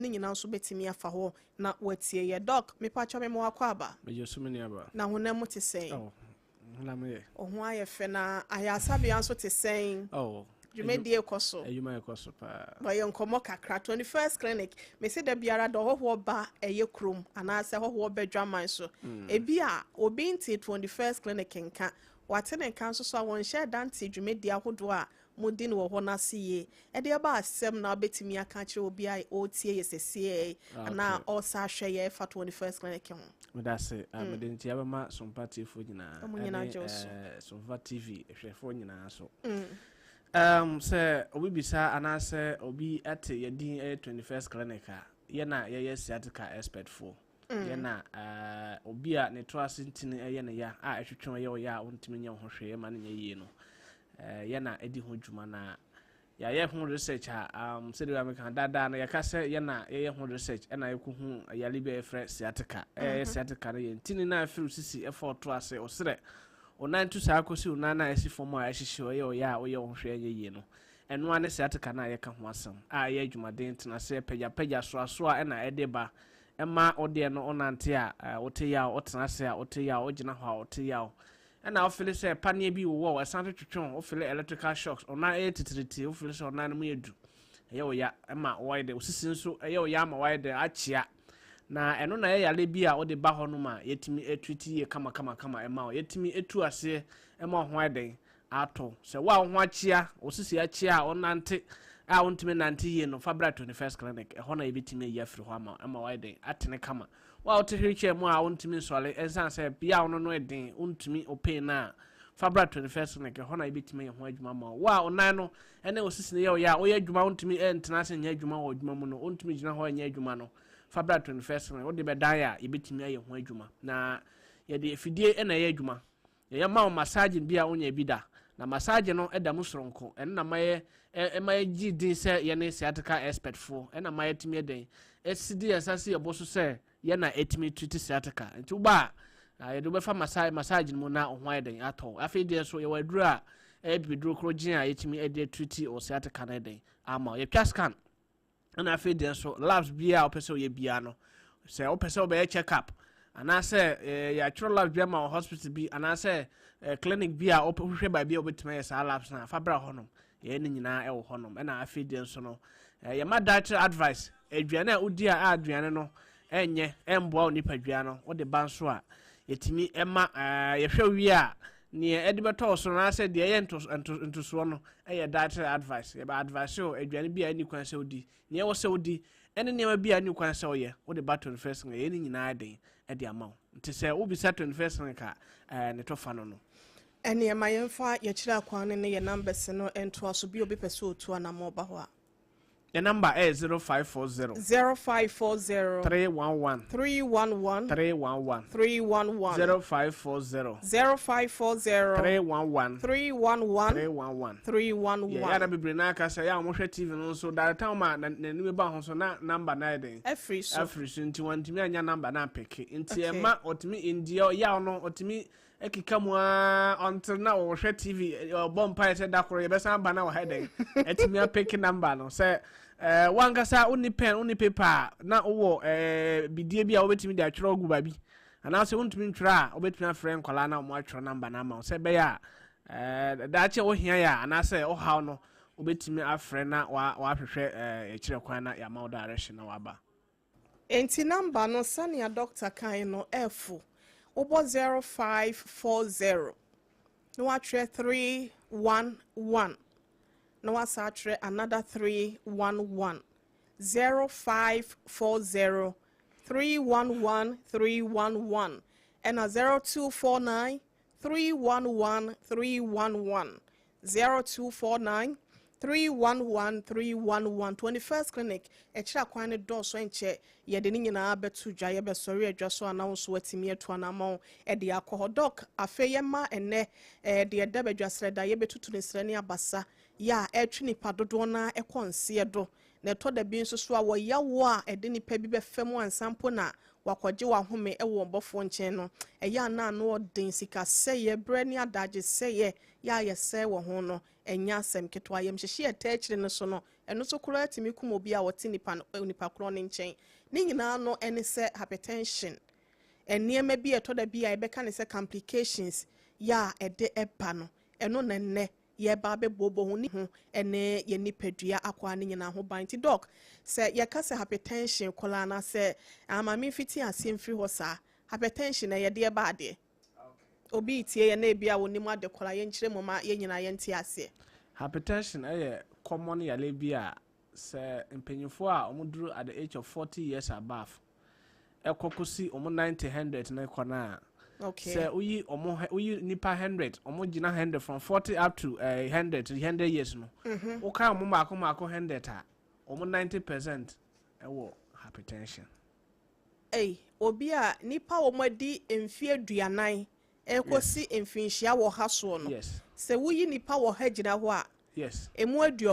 Ne nyinaa nso bɛtumi afa hɔ na watie yɛ. Doc, mepakyɛ me ma wakɔ aba. Megye so, me nuaba. Na honam mu te sɛn? Oh, honam yɛ. Ɔho ayɛ fɛ. Na ayasabea nso te sɛn? Oh. Dwumadie kɔ so? Adwuma yɛ kɔ so paa. Wɔyɛ nkɔmmɔ kakra. 21st Clinic, mesi da biara da, ɔhɔhoɔ ba ɛyɛ kurom anaasɛ hɔhoɔ ba dwaman so, ebi a obi nte 21st Clinic nka, wate ne nka nso so a, wɔnhyɛ dante dwumadie ahodoɔ a modi no wɔ hɔ n'ase yie. Ɛde ɛba asɛm na wobɛtumi aka akyerɛ obi a ɔretie yɛ sɛsie anaa ɔresa ahwɛ yɛ ɛfa 21st Clinic ho? Meda ase. Mede nkyia bɛma Sompa tiefoɔ nyinaa. Ɔmo nyinaa gye wo so. Sompa TV hwɛfoɔ nyinaa so. Sɛ obi bisa anaasɛ obi ate yɛ din ɛyɛ 21st Clinic a, yɛna yɛyɛ sciatica expert foɔ. Yɛna obi a ne to ase ntini ɛyɛ ne ya a ɛtwetwe ɛyɛ ɔyɛ a ɔntumi nyɛ ho hwee ma no nyɛ yie no, yɛna ɛdi ho dwuma na yɛayɛ ho research a sɛdeɛ wa meka daadaa no, yɛka sɛ yɛna yɛyɛ ho research ɛna yɛkɔhu yare bi a yɛfrɛ sciatica. Ɛyɛ sciatica no yɛ ntini no a ɛfiri sisi ɛfa ɔto ase, ɔserɛ, ɔnan tu saa kɔsi ɔnan no a ɛsi fam a ɛhyehyɛ ɔyɛ ɔyɛ a ɔyɛ ho hwee ɛnyɛ yie no. Ɛno ara ne sciatica no a yɛka ho asɛm a ɛyɛ adwumaden, tena ase, pagyapagya, soasoa ɛna ɛde ba ɛma ɔdeɛ no. Ɔnante a wote yaw, ɔtena ase a wote yaw, ɔgyina hɔ a wote yaw, ɛna wofeel sɛ paneɛ bi wowɔ ɛsan to twetwe, wofeel electrical shocks, ɔnan ɛyɛ titiriti, wofeel sɛ ɔnan no mu yɛ du, ɛyɛ ɔya ɛma wɔayɛ dɛ, osisi nso ɛyɛ ɔya ama wɔayɛ dɛ akyea. Na ɛno na ɛyɛ yare bi a wɔde ba hɔ nom a yɛtumi atreat yie kamakamakama ɛma wo, yɛtumi etu aseɛ ɛma wo ho ayɛ dɛn atɔ. Sɛ wo a wo ho akyea, osisi akyea a ɔnante a wontumi nante yie no, fa bra 21st Clinic. Ɛhɔ na yɛbɛtumi ayi afiri hɔ ama ɛma wɔayɛ dɛn atene kama. Wo a wote wheelchair mu a wontumi nsɔre ɛnsan sɛ bea a wo no ɛden, wontumi opain no a, fa bra 21st Clinic. Ɛhɔ na yɛbɛtumi ayɛ ho adwuma ma wo. Wo a ɔnan no ɛne osisi no yɛ ɔyɛ a woyɛ adwuma wontumi ɛntena ase nyɛ adwuma wɔ adwuma mu no, wontumi gyina hɔ nyɛ adwuma no, fa bra 21st Clinic. Wode bɛdan a yɛbɛtumi ayɛ ho adwuma na yɛde afidie ɛna ɛyɛ adwuma. Yɛyɛ ma wo massage bi a wonya bi da, na massage no da mu soronko. Ɛno na mayɛ ɛma yɛgye din sɛ yɛne sciatica expert foɔ, ɛna ma yɛtumi yɛ ɛsi de yɛn nsa si yɛbɔ so sɛ yɛna ɛtumi treat sciatica. Nti woba a, yɛde wobɛfa massage no mu na wo ho ayɛ den atɔ. Afei deɛ nso yɛwɔ aduro a ɛyɛ bibiduro koro gye a yɛtumi de treat wɔ sciatica no den ama. Yɛtwa scan, ɛna afei deɛ nso labs biara a wopɛ sɛ woyɛ biara no, sɛ wopɛ sɛ wobɛyɛ check up anaasɛ yɛatwerɛ labs bi ama wɔ hospital bi anaasɛ clinic bi a wohwehwɛ baabi a wobɛtumi ayɛ saa labs no a, fa bra hɔnom. Yɛyɛ no nyinaa ɛwɔ hɔnom. Ɛna afei deɛ nso no yɛma dietary advice, aduane a wodi a aduane no ɛnyɛ ɛmboa wo nipadua no. Wode ba nso a, yɛtumi ɛma yɛhwɛ wie a, neɛ ɛde bɛtɔ so no anaasɛ deɛ ɛyɛ ntosoɔ no ɛyɛ dietary advice. Yɛbɛ advice o aduane bi a ɛni kwan sɛ wodi, neɛ ɛwɔ sɛ wodi, ɛne nneɛma bi a ɛni kwan sɛ ɔyɛ. Wode ba 21st no, ɛyɛ ne nyinaa den ɛde ama wo. Nti sɛ wobisa 21st no ka ne tɔfa no. Ɛneɛ ma yɛmfa yɛkyerɛ akwan no ne yɛ numbers no ntoa so bi. Obi pɛ sɛ ɔtu anammɔ ɔba hɔ a. Yɛ number ɛyɛ 0540. 0540. 311. 311. 311. 311. 0540. 0540. 311. 311. 311. 311. Yɛ yàrá bebree n'aka sɛ yɛ a wɔhwɛ TV no nso by the time a n'anim ba ho so na number na yɛ den. Afiri so. Afiri so, nti wɔntumi anya number na apick. Nti ɛma ɔtumi ndia yaw no, ɔtumi ɛkeka mu aa until na wɔhwɛ TV, ɔbɔ mpaeɛ sɛ da koro yɛbɛsan aba na wɔhɛ den ɛtumi apick number no. Sɛ wankasa wonni pen, wonni paper a, na wowɔ bidie bi a wobɛtumi de atwerɛ agu baabi anaasɛ wontumi ntwerɛ a, wobɛtumi afrɛ nkwadaa na wɔn atwerɛ number no ama wo sɛ ɛbɛyɛ a daakye wohia yɛ a anaasɛ ɔhaw no, wobɛtumi afrɛ na wahwehwɛ ɛkyerɛ kwan na yɛama wo direction na waba. Enti number no, sɛnea doctor kan no, ɛfo wobɔ 0540 na watwerɛ 311 na wasa atwerɛ another 311, 0540 311 311, ɛna 0249 311 311, 0249 311 311. 21st Clinic ɛkyerɛ akwan no dɔɔso, nkyɛ yɛde ne nyinaa bɛto dwa. Yɛbɛsɔre adwa so anaa nso watumi atu anammɔn ɛde akɔ hɔ. Doc, afei yɛma ɛnɛ deɛ ɛda badwasrɛ da yɛbɛtutu ne srɛ ne abasa yɛ a ɛtwe nipa dodoɔ no ɛkɔ nseɛ do, na ɛtɔ da bi nso so a wɔyawo a ɛde nipa bi bɛfɛ mu ansa mpo na wakɔgye wahome ɛwɔ ɔbɔfoɔ nkyɛn no, ɛyɛ ana ano ɔden, sikasɛyɛ, berɛ ne adagye sɛyɛ yɛ a yɛsɛ wɔ ho no, ɛnyɛ asɛm ketewa. Yɛmhyehyɛ ɛtɛ akyire no so no. Ɛno nso koraa tumi kum obi a wɔte nipa no nipa korɔ ne nkyɛn. Ne nyinaa no ɛne sɛ hypertension, nneɛma bi a ɛtɔ da bi a yɛbɛka ne sɛ complications yɛ a ɛde ɛba no, ɛno na nnɛ yɛba abɛboobɔ ho ne ho ɛne yɛn nipadua akɔa ne nyinaa ho ban. Nti Doc, sɛ yɛka sɛ hypertension koraa na sɛ amame mfiti aseɛ mfiri hɔ saa, hypertension na yɛde ɛba adeɛ, obi tie yɛn na ebi a wɔnim ade koraa, yɛnkyerɛ mu ma yɛn nyinaa yɛnte aseɛ. Hypertension ɛyɛ common yale bi a sɛ mpanyinfoɔ a wɔn duru at the age of 40 years above ɛkɔ kɔsi wɔn 90, 100 ne kɔ na sɛ woyi wɔn, woyi nipa 100, wɔn gyina 100 from 40 up to 100 years no, woka wɔn mmaako mmaako 100 a, wɔn 90% ɛwɔ hypertension. Ei, obi a nipa wɔn adi mfie 40 ɛkɔsi mfinhyia wɔ ha soɔ no, sɛ woyi nipa wɔ ha gyina hɔ a, emu 90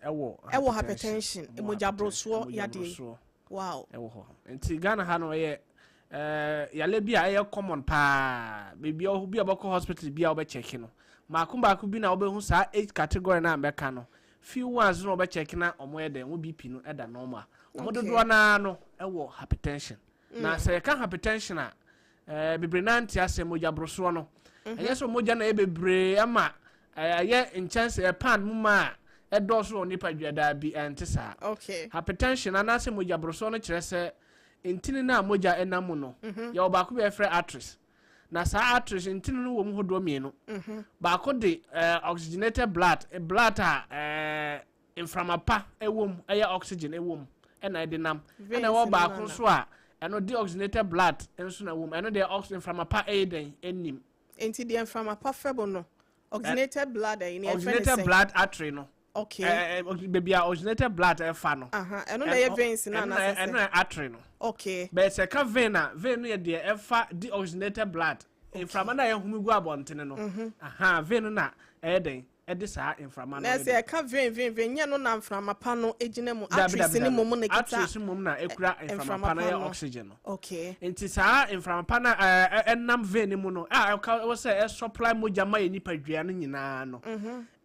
ɛwɔ ɛwɔ hypertension, Ɛwɔ mogya-borosoɔ hypertension, yadeɛ. Mogya-borosoɔ ɛwɔ hɔ. Nti Ghana ha no, ɛyɛ yale bi a ɛyɛ common paa. Beebi a obi a ɔbɛkɔ hospital bi a ɔbɛkyɛke no, mmaako baako bi na ɔbɛhu saa age category na mbɛka no, few ones na ɔbɛkyɛke na ɔmo yɛ dɛn, wɔn BP no ɛda normal. Ɔmo dodoɔ naa no ɛwɔ hypertension. Na sɛ yɛka hypertension a, bebree naa nte ase. Mogya borosoɔ no, ɛnyɛ sɛ mogya na ɛyɛ bebree ama ɛyɛ nkyɛnse ɛpan mu ma a ɛdɔɔso wɔ nipa dua daa bi, ɛnte saa. Hypertension anaasɛ mogya borosoɔ no kyerɛ sɛ ntini no a mogya ɛnam mu no, yɛwɔ baako bi a yɛfrɛ arteries, na saa arteries ntini no wɔ mu hodoɔ mmienu. Baako de oxygenated blood, blood a mframa pa ɛwɔ mu, ɛyɛ oxygen ɛwɔ mu, ɛna ɛde nam. Veins ɛna ɛwɔ no baako nana. Nso a ɛno deoxygenated blood nso na ɛwɔ mu. Ɛno deɛ mframa pa ɛyɛ dɛn ɛnim. Nti deɛ mframa pa fɛ bo no, oxygenated blood ɛyi ne yɛfrɛ ne Oxygenated sɛn? blood artery no, baabi a oxygenated blood ɛfa no. Aha, ɛno na ɛyɛ veins no ɛno na anaasɛ ɛno sɛ na artery no. Bɛyɛ sɛ ka vein a, vein no yɛ deɛ ɛfa deoxygenated blood, mframa no a yɛhome gu abɔntene no. Aha, vein no na ɛyɛ dɛn, ɛde saa mframa no Na yɛ sɛ dɛn. ɛka vein, vein, vein nyɛ no na mframa pa no gyina mu? Dabi, Arteries dabi, ne dabi. mmom na kita Arteries mmom na ekura mframa pa no, mframa pa yɛ no. oxygen no. Nti saa mframa pa no a ɛnam vein no mu no a ɛka ɛwɔ sɛ ɛsupply mogya ma yɛ nipadua no nyinaa no,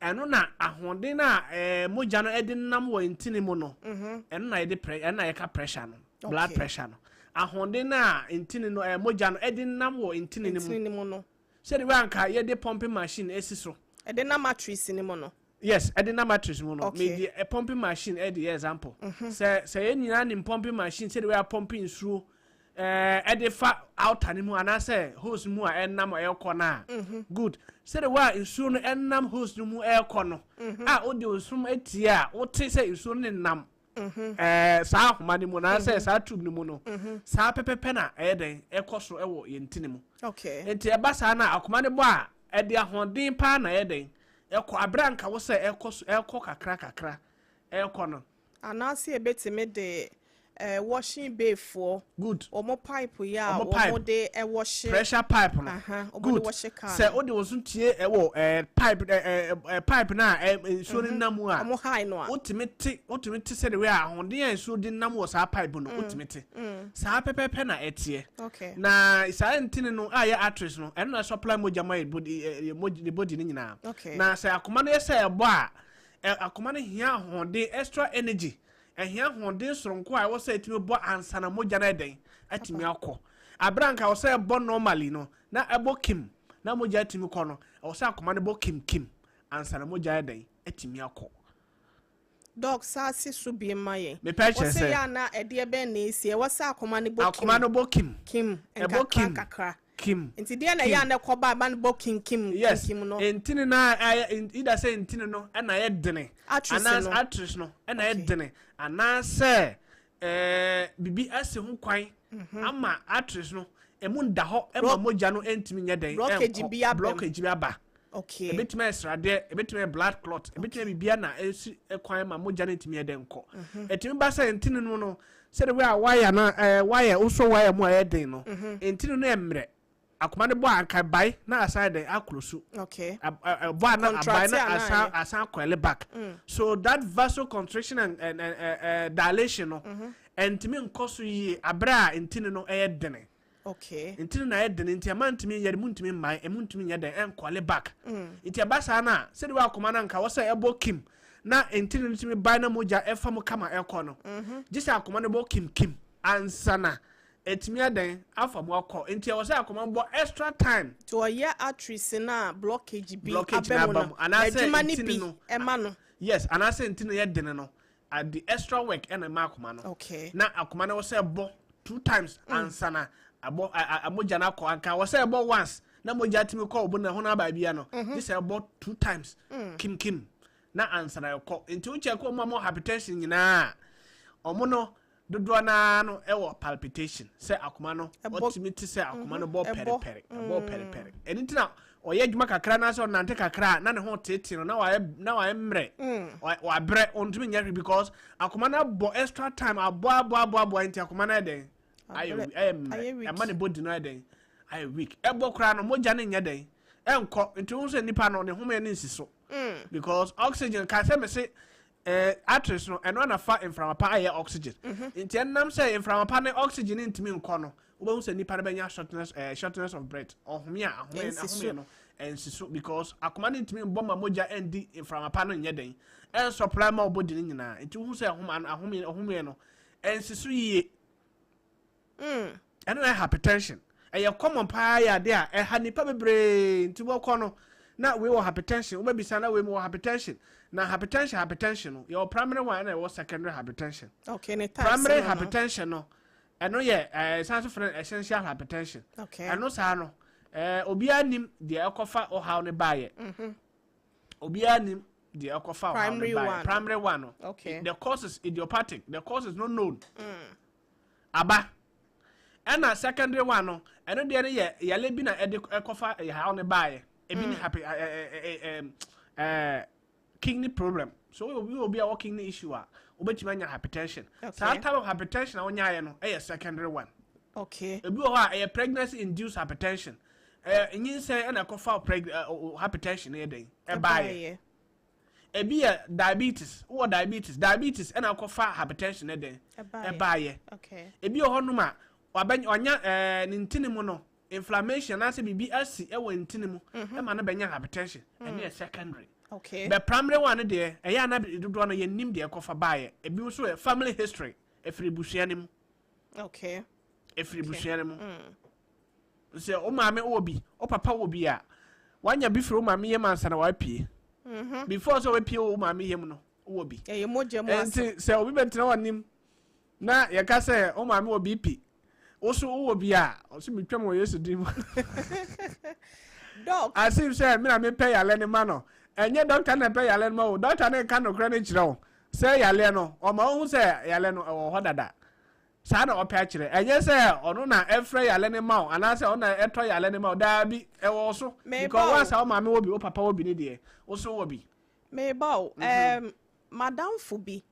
ɛno na ahoɔden a mogya no ɛde nam wɔ ntini mu no, ɛno na yɛde ɛno na yɛka pressure no, blood pressure no, ahoɔden a ntini no mogya no ɛde nam wɔ ntini no mu. Ntini ne mu no. Sɛde wei anka yɛde pumping machine esi so. Ɛde nam arteries ne mu no. Yes, ɛde nam arteries mu no. Mede pumping machine ɛde yɛ example sɛ yɛn nyinaa nim pumping machine, sɛde wei a pumping nsuo ɛde fa outer ne mu anaasɛ hose mu a ɛnam ɛrekɔ no a, good, sɛde wei a nsuo no ɛnam hose no mu ɛrekɔ no a, wode nsuo etie a, wote sɛ nsuo no nenam saa ahoma no mu anaasɛ saa tube no mu no, saa pɛpɛpɛ na ɛyɛ dɛn ɛkɔ so ɛwɔ yɛn ti ne mu. Nti ɛba saa na akoma no bɔ a, ɛde ahoɔden paa na ɛyɛ dɛn ɛkɔ, abere a nka wo sɛ ɛkɔ so ɛkɔ kakra kakra ɛkɔ no. Anaasɛ ebetumi de washing bay foɔ wɔn pipe yi a Ɔmo pipe. wɔn de ɛwɔhye Pressure pipe no. Aha, wɔn de wɔhye car Sɛ no. wode wo so tie ɛwɔ pipe pipe na nsuo no nam mu a, wɔn high no a, wotumi te sɛde wei a ahoɔden a nsuo de nam wɔ saa pipe no, wotumi te saa pɛpɛpɛ na ɛteɛ. Na saa ntini no a yɛ arteries no, ɛno na supply mogya ma yɛ body, yɛ mogya, ne body no nyinaa. Na sɛ akoma no yɛ sɛ ɛbɔ a, akoma no hia ahoɔden, extra energy, ɛhia ahoɔden soronko a ɛwɔ sɛ ɛtumi bɔ ansa na mogya no ɛdɛn atumi akɔ. Abere anka ɛwɔ sɛ ɛbɔ normally no na ɛbɔ kim na mogya atumi kɔ no, ɛwɔ sɛ akoma no bɔ kim kim ansa na mogya ɛdɛn atumi akɔ. Doc, saase so bi ma yɛn. Mepɛ kyerɛ wɔsɛ sɛ yɛ ana ɛdeɛ bɛn na esi ɛwɔ sɛ akoma no bɔ kim? Akoma no bɔ kim. Kim. Ɛbɔ Nkakra kim. nkakra. Kim. Nti deɛ na ɛyɛ a na ɛkɔba aba no bɔ kim kim kim no? Ntini na ɛyɛ either sɛ ntini no ɛna ɛyɛ dene Arteries anaasɛ no. Arteries no ɛna ɛyɛ dene anaasɛ bibi asi ho kwan ama arteries no emu nda hɔ ɛma mogya no ntumi nyɛ den Blockage ɛnkɔ. bi aba mu. Blockage bi aba. Ebetumi ayɛ sradeɛ, ebetumi ayɛ blood clot, ebetumi ayɛ biribiara na esi kwan ma mogya no ntumi yɛ den nkɔ. Etumi ba sɛ ntini no, sɛde wei a wire no, wire wosɔ wire mu a ɛyɛ den no, ntini no yɛ mmerɛ. Akoma no bɔ a, anka bae na asan yɛ den akoro so. Ɛbɔ a na abae Contract na anaa asan yɛ? Asan coil back. So that vasoconstriction and dilation no ɛntumi nkɔ so yie abere a ntini no ɛyɛ dene. Ntini na ɛyɛ dene nti ɛma ntumi nyɛ mu, ntumi mman emu, ntumi nyɛ den ɛnkɔle back. Nti ɛba saa no a, sɛde wɔ akoma no anka wɔ sɛ ɛbɔ kim. na ntini no tumi ban na mogya ɛfa mu kama ɛkɔ no, gye sɛ akoma no bɔ kimkim ansa na ɛtumi adan afa mu akɔ. Nti ɛwɔ sɛ akoma bɔ extra time. Nti ɔyɛ arteries na blockage bi Blockage aba na mu aba no mu. Anaasɛ adwuma no ntini bi no- ɛma no. Yes, anaasɛ ntini no yɛ dene no, the extra work ɛna ɛma akoma no na akoma no wɔ sɛ ɛbɔ two times ansa na abɔ a mogya no akɔ. Anka wɔ sɛ ɛbɔ once na mogya tumi kɔ ɔbo na ɛho no aba bia no, gye sɛ ɛbɔ two times kimkim na ansa na ɛkɔ. Nti wokyɛ kɔ ɔmo a mo hypertension nyinaa, ɔmo no dodoɔ naa no ɛwɔ palpitation, sɛ akoma no ɔtumi te sɛ akoma no bɔ Ɛbɔ. pɛrepɛre, ɛbɔ pɛrepɛre. Ɛno nti na ɔyɛ adwuma kakra na sɛ ɔnante kakra a, na ne ho tete no, na wayɛ mmerɛ, wabrɛ, ɔntumi nyɛ hwee because akoma no abɔ extra time, abɔ abɔ abɔ abɔ. Nti akoma no ayɛ dɛn? Ayɛ Abrɛ. ayɛ Ayɛ mmerɛ. weak. Ɛma ne body no ayɛ dɛn? Ayɛ weak. Ɛbɔ koraa no, mogya no nyɛ dɛn? Ɛnkɔ. Nti wohu sɛ nipa no ne home no nsi so because oxygen ka sɛ me se arteries no, ɛno ana fa mframa pa ayɛ oxygen. Nti ɛnam sɛ mframa pa ne oxygen ne ntumi nkɔ no, wobɛhu sɛ nipa no bɛnya shortness of breath. Ɔhome a, ahome Ɛnsi so. ahome no ɛnsi so because akoma no ntumi mbɔ ma mogya ɛndi mframa pa no nyɛ dɛn? Ɛnsupply ma ɔbɔdi no nyinaa. Nti wohu sɛ ahome no ɛnsi so yie. Ɛno na hypertension ɛyɛ common paa, yɛ ade a ɛha nipa bebree. Nti wɔkɔ no na wei wɔ hypertension, wobɛbisa na wei mu wɔ hypertension. Na hypertension no, yɛwɔ primary one ɛna ɛwɔ secondary hypertension. Okay, ne types Primary no. hypertension no, ɛno yɛ san so frɛ no essential hypertension. Ɛno saa no, obiara nim deɛ ɛkɔfa ɔhaw no baayɛ. Obiara nim deɛ ɛkɔfa ɔhaw no Primary baayɛ. one. Primary one no, the cause is idiopathic, the cause is not known. Aba ɛna secondary one no, ɛno deɛ no yɛ yale bi na ɛde ɛkɔfa ɛhaw no baayɛ. Ebi ne happy ɛ ɛ ɛ ɛ kidney problem. So obi a wɔ kidney issue a, wobɛtumi anya hypertension. Saa type of hypertension a wonyaayɛ no ɛyɛ secondary one. Ebi wɔ hɔ a ɛyɛ pregnancy induced hypertension. Nyinsɛn ɛna ɛkɔfa hypertension no yɛ dɛn? Ɛbaayɛ. Ebi yɛ diabetes, wowɔ diabetes ɛna ɛkɔfa hypertension no dɛn? Ɛbaayɛ. Ɛbaayɛ. Ebi wɔ hɔnom a wabɛ ɔnya ne ntini mu no inflammation anaasɛ biribi asi ɛwɔ ntini mu ɛma no bɛnya hypertension. Ɛno yɛ secondary. Bɛ primary one no deɛ, ɛyɛ ana dodoɔ no yɛnnim deɛ ɛkɔfa baayɛ. Ebi nso yɛ family history, ɛfiri busua no mu. Ɛfiri busua no mu. Sɛ wo maame wɔ bi, wo papa wɔ bi a, wanya bi firi wo maame yam ansa na wapie. Before sɛ wapie wɔ wo maame yam no, wowɔ bi. Ɛyɛ mogya mu asɛm. Nti sɛ obi bɛtena w'anim na yɛka sɛ wo maame wɔ BP, wo so wowɔ bi a, ɔso metwam wɔ Yesu din mu. Doc. As if sɛ me na mepɛ yale no ma no. Ɛnyɛ dɔkta na ɛpɛ yale no ma wo. Dɔkta ne nka nokorɛ no kyerɛ wo sɛ yaleɛ no, ɔma wohu sɛ yale no ɛwɔ hɔ dada. Saa na ɔpɛ akyerɛ. Ɛnyɛ sɛ ɔno na ɛfrɛ yale no ma wo anaasɛ ɔno na ɛtɔ yale no ma wo. Daabi, ɛwɔ wo so. Meba because o. Once a wo maame wɔ bi, wo papa wɔ bi ne deɛ, wo so wɔ bi. Meba o. Madamfo bi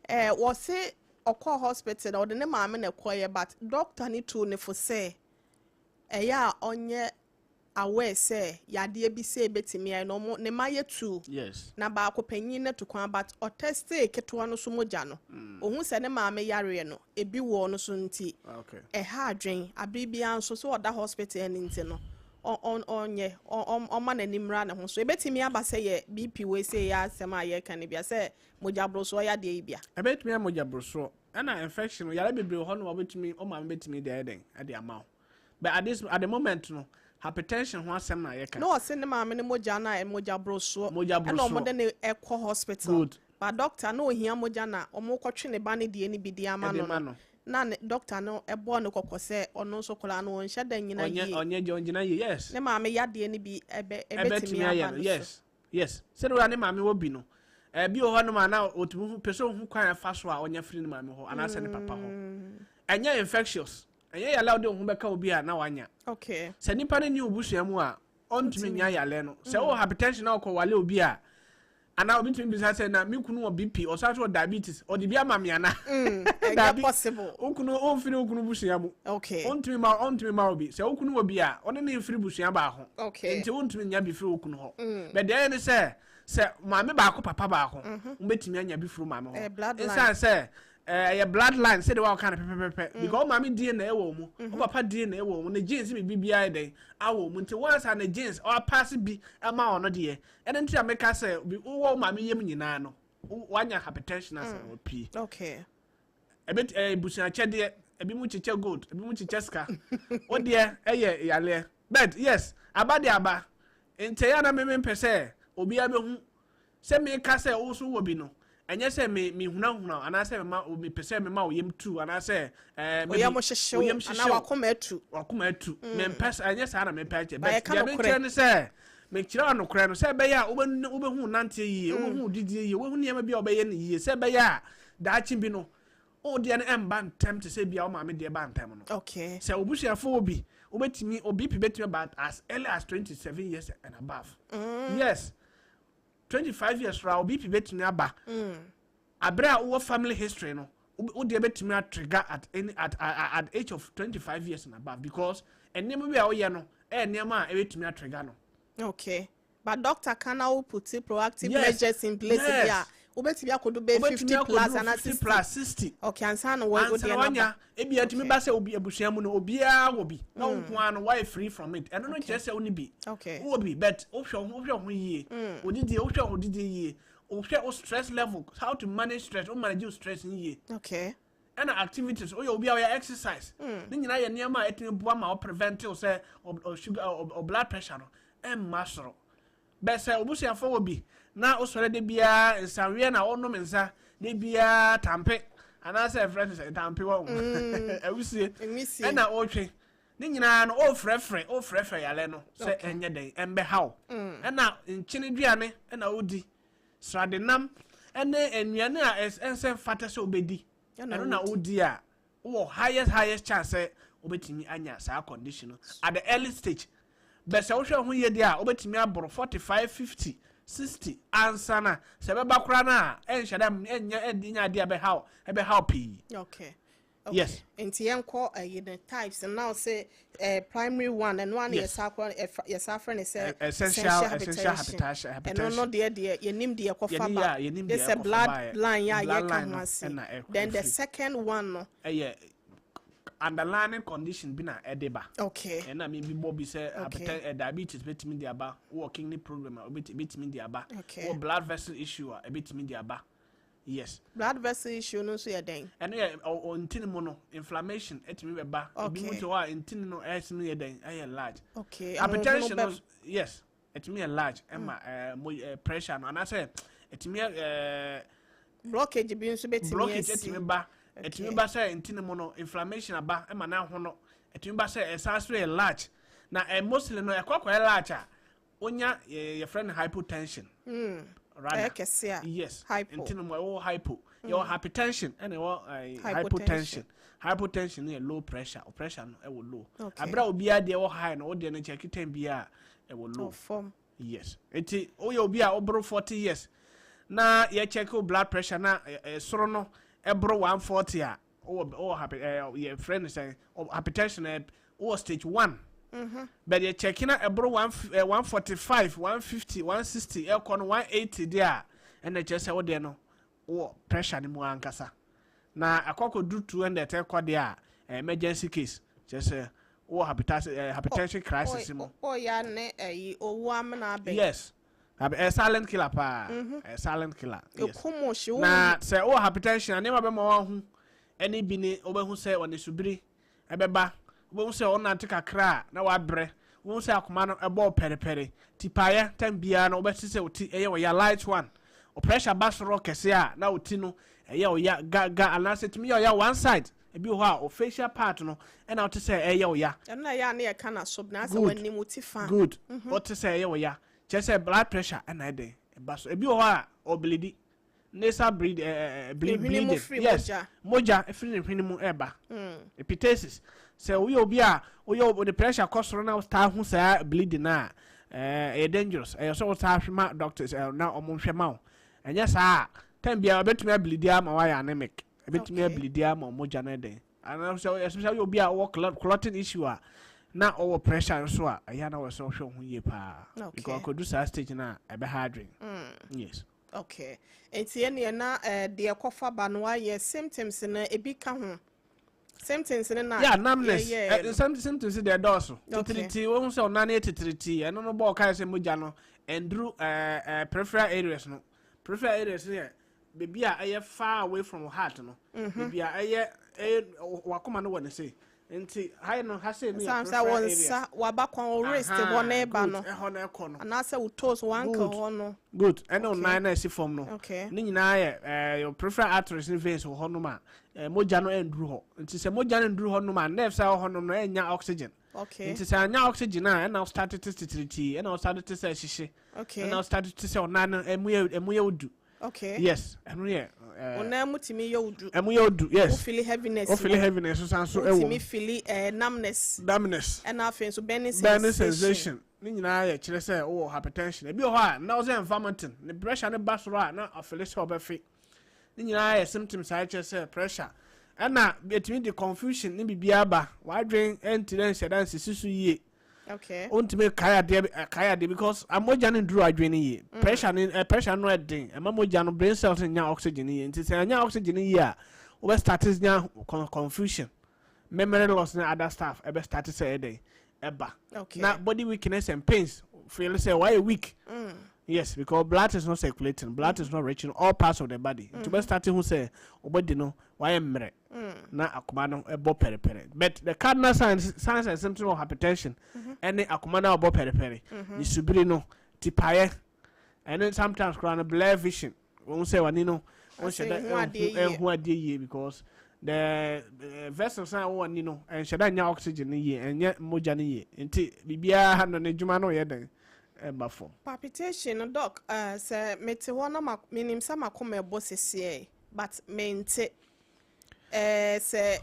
wɔse ɔkɔɔ hospital na ɔde ne maame na ɛkɔeɛ, but doctor ne tuu ne fo sɛ ɛyɛ a ɔnyɛ aware sɛ yadeɛ bi sɛ ebɛtumi ayɛ na ɔmo ne ma yɛ two. Na baako panyin no to kwan, but ɔtestee ketewa no so mogya no, ohun sɛ ne maame yareɛ no ebi wɔ no so, nti ɛha adwen abere biara nso so ɔda hospital no, nti no ɔnyɛ ɔma n'ani mmra ne ho so. Ebɛtumi aba sɛ yɛ BP wei sɛ yɛ asɛm a yɛka no bia sɛ mogya borosoɔ yadeɛ yi bia. Ɛbɛtumi ayɛ mogya borosoɔ ɛna infection no. Yare bebree wɔ hɔ no, wɔbɛtumi ɔmaame bɛtumi de ayɛ dɛn ɛde ama wo, but at the moment no, hypertension ho asɛm na yɛka. Na ɔse ne maame ne mogya no a mogya borosoɔ Mogya ɛna borosoɔ. Ɔmo de ne ɛkɔ hospital. But doctor na ohia mogya na ɔmo kɔtwe ne ba ne deɛ ne bi de ama Ɛde no ma no no. Na ne doctor no ɛbɔ ne kɔkɔ sɛ ɔno nso koraa no ɔnhyɛ da nyina ɔnyɛ yie. Ɔnyɛ gye ɔngyina yie, yes. Ne maame yadeɛ no bi ɛbɛ ɛbɛtumi ɛbɛtumi ayɛ aba no. no so. Yes, sɛde wura ne maame wɔ bi no, ɛbi wɔ hɔ nom a na ɔtumi hu pɛ sɛ ohu kwan a ɛfa so a ɔnya firi ne maame hɔ anaasɛ ne papa hɔ. Ɛnyɛ infectious, ɛnyɛ yale a wode wo ho bɛka obi a na wanya. Sɛ nipa no ni wo busua mu a, ɔntumi nya yale no. Sɛ wowɔ hypertension na wokɔ wale obi a, anaa obi tumi bisa sɛ, na me kunu wɔ BP, ɔsan so wɔ diabetes, ɔde bi ama me ana? Ɛnyɛ Dabi. possible. Wo kunu ɔmfiri wo kunu busua mu. Ɔntumi ma wo bi. Sɛ wo kunu wɔ bi a, ɔne ne mfiri busua baako. Nti wontumi nya bi firi wo kunu hɔ. But deɛ ɛyɛ ne sɛ maame baako, papa baako, wobɛtumi anya bi firi wo maame hɔ. Bloodline. Ɛsiane sɛ ɛyɛ bloodline, sɛdeɛ wɔka no pɛpɛpɛpɛ, because wo maame DNA ɛwɔ wo mu, wo papa DNA ɛwɔ wo mu, ne genes bi biribiara yɛ dɛn awɔ wo mu. Nti once a ne genes ɔapass bi ɛma ɔno deɛ, ɛno nti a meka sɛ wowɔ wo maame yam nyinaa no. Wanya hypertension asɛ wapie. Ebi busuakyɛdeɛ, ebi mu kyekyɛ gold, ebi mu kyekyɛ sika. O deɛ ɛyɛ yaleɛ, but yes, aba de aba. Nti ɛyɛ na mímí mpɛ sɛ obiara bɛhu sɛ meka sɛ wo so wɔ bi no, ɛnyɛ sɛ me mehunahuna anaasɛ mema mepɛ sɛ mema wo yam tu anaasɛ Oyam hyehyew wo yam anaa hyehyew. Wakoma atu. Wakoma atu, mempɛ sɛ ɛnyɛ saa na mepɛ kyɛ. Ba but yɛka deɛ nokorɛ. mekyerɛ ne sɛ mekyerɛ wo nokorɛ no sɛ ɛbɛyɛ a wobɛhu nanteɛ yie, wobɛhu wo didie yie, wobɛhu nneɛma bi a wobɛyɛ no yie, sɛ ɛbɛyɛ a daakye bi no wo deɛ no ɛmba ntɛm te sɛ bia wo maame deɛ ba ntɛm no. Sɛ obusuafoɔ wɔ bi, wobɛtumi o BP bɛtumi aba as early as 27 years and above. Yes, 25 years koraa o BP bɛtumi aba. Abere a wowɔ family history no, wo deɛ bɛtumi atrigger at any at age of 25 years and above, because nneɛma bi a woyɛ no ɛyɛ nneɛma a ɛbɛtumi atrigger no. Okay, but doctor kan na wo put proactive measures in place bi a, wobɛtumi akɔdo bɛyɛ Wobɛtumi 50 plus akɔduru anaa 50 60 plus, 60. Okay, ansa na wo ansa deɛ na no wanya aba. Ebi atumi ba sɛ obi abusua mu no obiara wɔ bi na wo nko ara no wayɛ free from it. Ɛno no nkyerɛ sɛ wo ne bi. Wowɔ bi, but wohwɛ wo ho yie, wodidi, wohwɛ wo didi yie, wohwɛ wo stress level, how to manage stress, wo manage wo stress no yie, ɛna activities, woyɛ obi a woyɛ exercise, ne nyinaa yɛ nneɛma a ɛtumi boa ma wo prevent wo sɛ o sugar o blood pressure no ɛmma soro. Bɛ sɛ obusuafo wɔ bi na wosɔre de biara nsaweɛ na wonom nsa de biara tampe anaasɛ ɛfrɛ no sɛ tampe wɔ awusie Nwisie. ɛna wotwe ne nyinaa no, wofrɛfrɛ yale no sɛ ɛnyɛ dɛn ɛmbɛha wo. Ɛna nkyene duane ɛna wodi, sradenam ɛne nnuane a ɛnsɛ mfata sɛ wobɛdi. Ɛna ɛno na wodi. wodi a, wowɔ highest chance sɛ wobɛtumi anya saa condition no at the early stage. Bɛ sɛ wohwɛ ho yie deɛ a, wobɛtumi aboro 45, 50, 60 ansa na sɛ ɛbɛba koraa no a, ɛnhyɛ dɛ ɛnyɛ ɛnyɛ adeɛ a ɛbɛhaw pii. Yes. Nti yɛnkɔ ɛyi ne types now, sɛ primary one, ɛno ana yɛsa akɔ yɛsa afrɛ ne sɛ Essential hypertension. Ɛno no deɛ yɛnim deɛ ɛkɔfa Yɛnim ba. yɛ a, yɛnim deɛ This sɛ ɛkɔfa blood ba yɛ. line yɛ a Blood yɛka line ho no ase. ɛna Then the ɛfiri. second one no? Ɛyɛ underlying condition bi na ɛde ba. Ɛna mi bi bɔ bi sɛ diabetes bɛtumi de aba, wowɔ kidney problem a, bɛtumi de aba, wowɔ blood vessel issue a, ɛbɛtumi de aba, yes. Blood vessel issue no nso yɛ dɛn? Ɛno yɛ ɔ ntini mu no inflammation ɛtumi bɛba. Ebi mu te hɔ a, ntini no ɛtumi yɛ dɛn, ɛyɛ large. Hypertension no, yes, ɛtumi yɛ large ɛma mo pressure no anaasɛ ɛtumi yɛ Blockage bi nso bɛtumi blockage asi. Ɛtumi ba, ɛtumi ba sɛ ntini mu no inflammation aba ɛma n'aho no, ɛtumi ba sɛ ɛsan so yɛ large na mostly no ɛkɔ akɔyɛ large a, wonya yɛfrɛ no hypotension rather. Ɛyɛ kɛse a. Yes. Hypo. Ntini mu ɛwɔ hypo, yɛwɔ hypertension ɛna ɛwɔ Hypotension. Hypotension. Hypotension no yɛ low pressure, o pressure no ɛwɔ low. Abere a obiara deɛ ɛwɔ high no, o deɛ no kyɛ ten biara ɛwɔ low. Ɔfam. Yes, eti woyɛ obi a woboro 40 years na yɛcheck wo blood pressure na soro no ɛboro 140 a, wowɔ hyper yɛfrɛ no sɛ hypertension, wowɔ stage one. But yɛcheck na ɛboro 145, 150, 160 ɛkɔ no 180 deɛ a, ɛna kyerɛ sɛ wodeɛ no wowɔ pressure no mu ankasa. Na akɔkɔduru 200 ɛkɔ deɛ a, emergency case, kyerɛ sɛ wowɔ hypertension crisis mu. Ɔyɛ ne ɛyi owu amena abɛn. Yes, silent killer paa, silent killer, yes. Ekum ohye wo. Na sɛ wowɔ hypertension a, nneɛma bɛma wahu ɛne bi ne wobɛhu sɛ ɔne subiri ɛbɛba, wobɛhu sɛ ɔnante kakra a na wabrɛ, wobɛhu sɛ akoma no ɛbɔ pɛrepɛre, tipaeɛ tam biara no wobɛte sɛ wo ti ɛyɛ ɔya light one. O pressure ba soro kɛse a, na wo ti no ɛyɛ ɔya ga ga anaasɛ tumi yɛ ɔya one side. Ebi wɔ hɔ a, o facial part no ɛna wote sɛ ɛyɛ ɔya. Ɛno na ɛyɛ a ne yɛka na so na asɛ Good. w'anim wo ti fa. Good, wote sɛ ɛyɛ ɔya, kyerɛ sɛ blood pressure ɛna ɛdɛn ɛba so. Ebi wɔ hɔ a, ɔbleedi, nasal bleed, bleed, Ehwene mu bleeding. firi Yes. mogya. Mogya efiri ne hwene mu ɛba, epistasis. Sɛ woyɛ obi a woyɛ o de pressure kɔ soro na wotaa ho saa bleeding na ɛyɛ dangerous, ɛyɛ sɛ wotaa hwɛ ma doctors na ɔmo nhwɛ ma wo. Ɛnyɛ saa a, time biara ɛbɛtumi ableedi ama wayɛ anemic, ɛbɛtumi ableedi ama mogya no ɛdɛn anaasɛ, especially woyɛ obi a ɔwɔ clotting issue a na ɔwɔ pressure nso a, ɛyɛ na wɔ sɛ ɔhwɛ wo ho yie paa because akɔdu saa stage no a, ɛbɛha adwen, yes. Okay, nti ɛneɛ na deɛ kɔfa ba no wayɛ symptoms no ebi ka ho, symptoms no na Yeah, numbness. yɛyɛɛ no. Symptoms deɛ dɔɔso. Titiriti, wohu sɛ ɔnan yɛ titiriti, ɛno no bɔɔ kae sɛ mogya no ɛnduru peripheral areas no. Peripheral areas no yɛ Baabi a ɛyɛ far away from heart no, baabi a ɛyɛ wakoma no wɔ ne se, nti ha no, ha sei no yɛ San sɛ peripheral wo areas. nsa waba kwan, wo wrist hɔ na ɛba no. Ɛhɔ na ɛkɔ no. Anaasɛ wo toes, wo ankle Good. hɔ no. Good. Ɛne wo nan na ɛsi fam no. Ne nyinaa yɛ your peripheral arteries ne veins wɔ hɔnom a mogya no ɛnduru hɔ. Nti sɛ mogya no nduru hɔnom a, nerves a ɛwɔ hɔnom no ɛnya oxygen. Nti sɛ anya oxygen a, ɛna wo start te titiritii, ɛna wo start te sɛ ɛhyehye, ɛna wo start te sɛ ɔnan no ɛmu yɛ odu. Yes, ɛno yɛ Wo nan mu tumi yɛ wo du. Ɛmu yɛ odu, yes. Wo feel heaviness. Wo feel heaviness so san so ɛwɔ Wotumi mu. feel numbness. Numbness. Ɛna afei nso burning burning sensation. Sensation ne nyinaa yɛ kyerɛ sɛ wowɔ hypertension. Ebi wɔ hɔ a na ɔsɛ nfa mountain ne pressure ne ba soro a, na ɔfeel sɛ ɔbɛfe. Ne nyinaa yɛ symptoms a ɛkyerɛ sɛ pressure. Ɛna etumi de confusion ne biribiara ba. Wadwen ɛnti dɛ nhyɛ da nsisi so yie. Ontumi kae adeɛ kae adeɛ because amogya no nduru adwen no yie. Pressure ne pressure no ɛden ɛma mogya no, brain cells nya oxygen yie. Nti sɛ ɛnya oxygen yie a, wobɛ start nya confusion, memory loss ne other stuff. Ɛbɛ start sɛ ɛdɛn ɛba. Na body weakness and pains, feel sɛ wayɛ weak. Yes, because blood is not circulating, blood is not reaching all parts of the body. Nti wobɛ start hu sɛ wobɛdi no wayɛ mmerɛ na akoma no ɛbɔ pɛrɛpɛrɛ. But the cardinal signs and symptoms of hypertension ɛne akoma no a ɔbɔ pɛrɛpɛrɛ, ne subiri no, tipaeɛ, ɛne sometimes koraa no blur vision. Wɔn sɛ wani no wɔn hyɛ da Ase, nhu adeɛ yie. Ɛnhu adeɛ yie because the vessels a ɛwɔ wani no ɛnhyɛ da nya oxygen no yie, ɛnyɛ mogya no yie, nti biribiara no ne dwuma no yɛ dɛn ɛba fam. Palpitation no, doc, sɛ mete hɔ na menim sɛ makoma ɛbɔ sesiɛ, but mente sɛ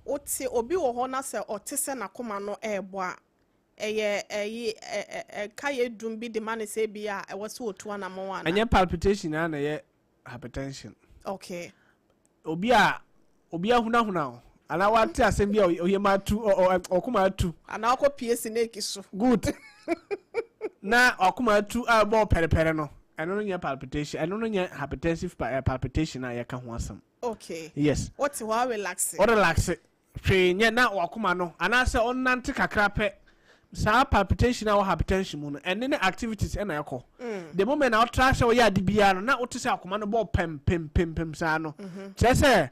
wote obi wɔ hɔ na sɛ ɔte sɛ n'akoma no ɛɛbɔ a, ɛyɛ ɛyi ɛka yɛ dum bi de ma ne sɛ bi a ɛwɔ sɛ otu anammɔn ana? Ɛnyɛ palpitation na ɛyɛ hypertension. Obi a obi ahunahuna o anaa wate asɛm bi a ɔyɛ ma atu ɔkoma atu. Anaa ɔkɔ pie snake so. Good. Na ɔkoma atu a ɛbɔ pɛrɛpɛrɛ no, ɛno no nyɛ palpitation, ɛno no nyɛ hypertensive palpitation a yɛka ho asɛm. Yes. Wote hɔ a, relax. Ɔrelax hwee nyɛ na wakoma no anaasɛ ɔnante kakra pɛ, saa palpitation a wɔ hypertension mu no, ɛne ne activities ɛna ɛkɔ. The moment na ɔtra sɛ ɔyɛ ade biara no na wote sɛ akoma no bɔ pɛm pɛm pɛm pɛm saa no, kyerɛ sɛ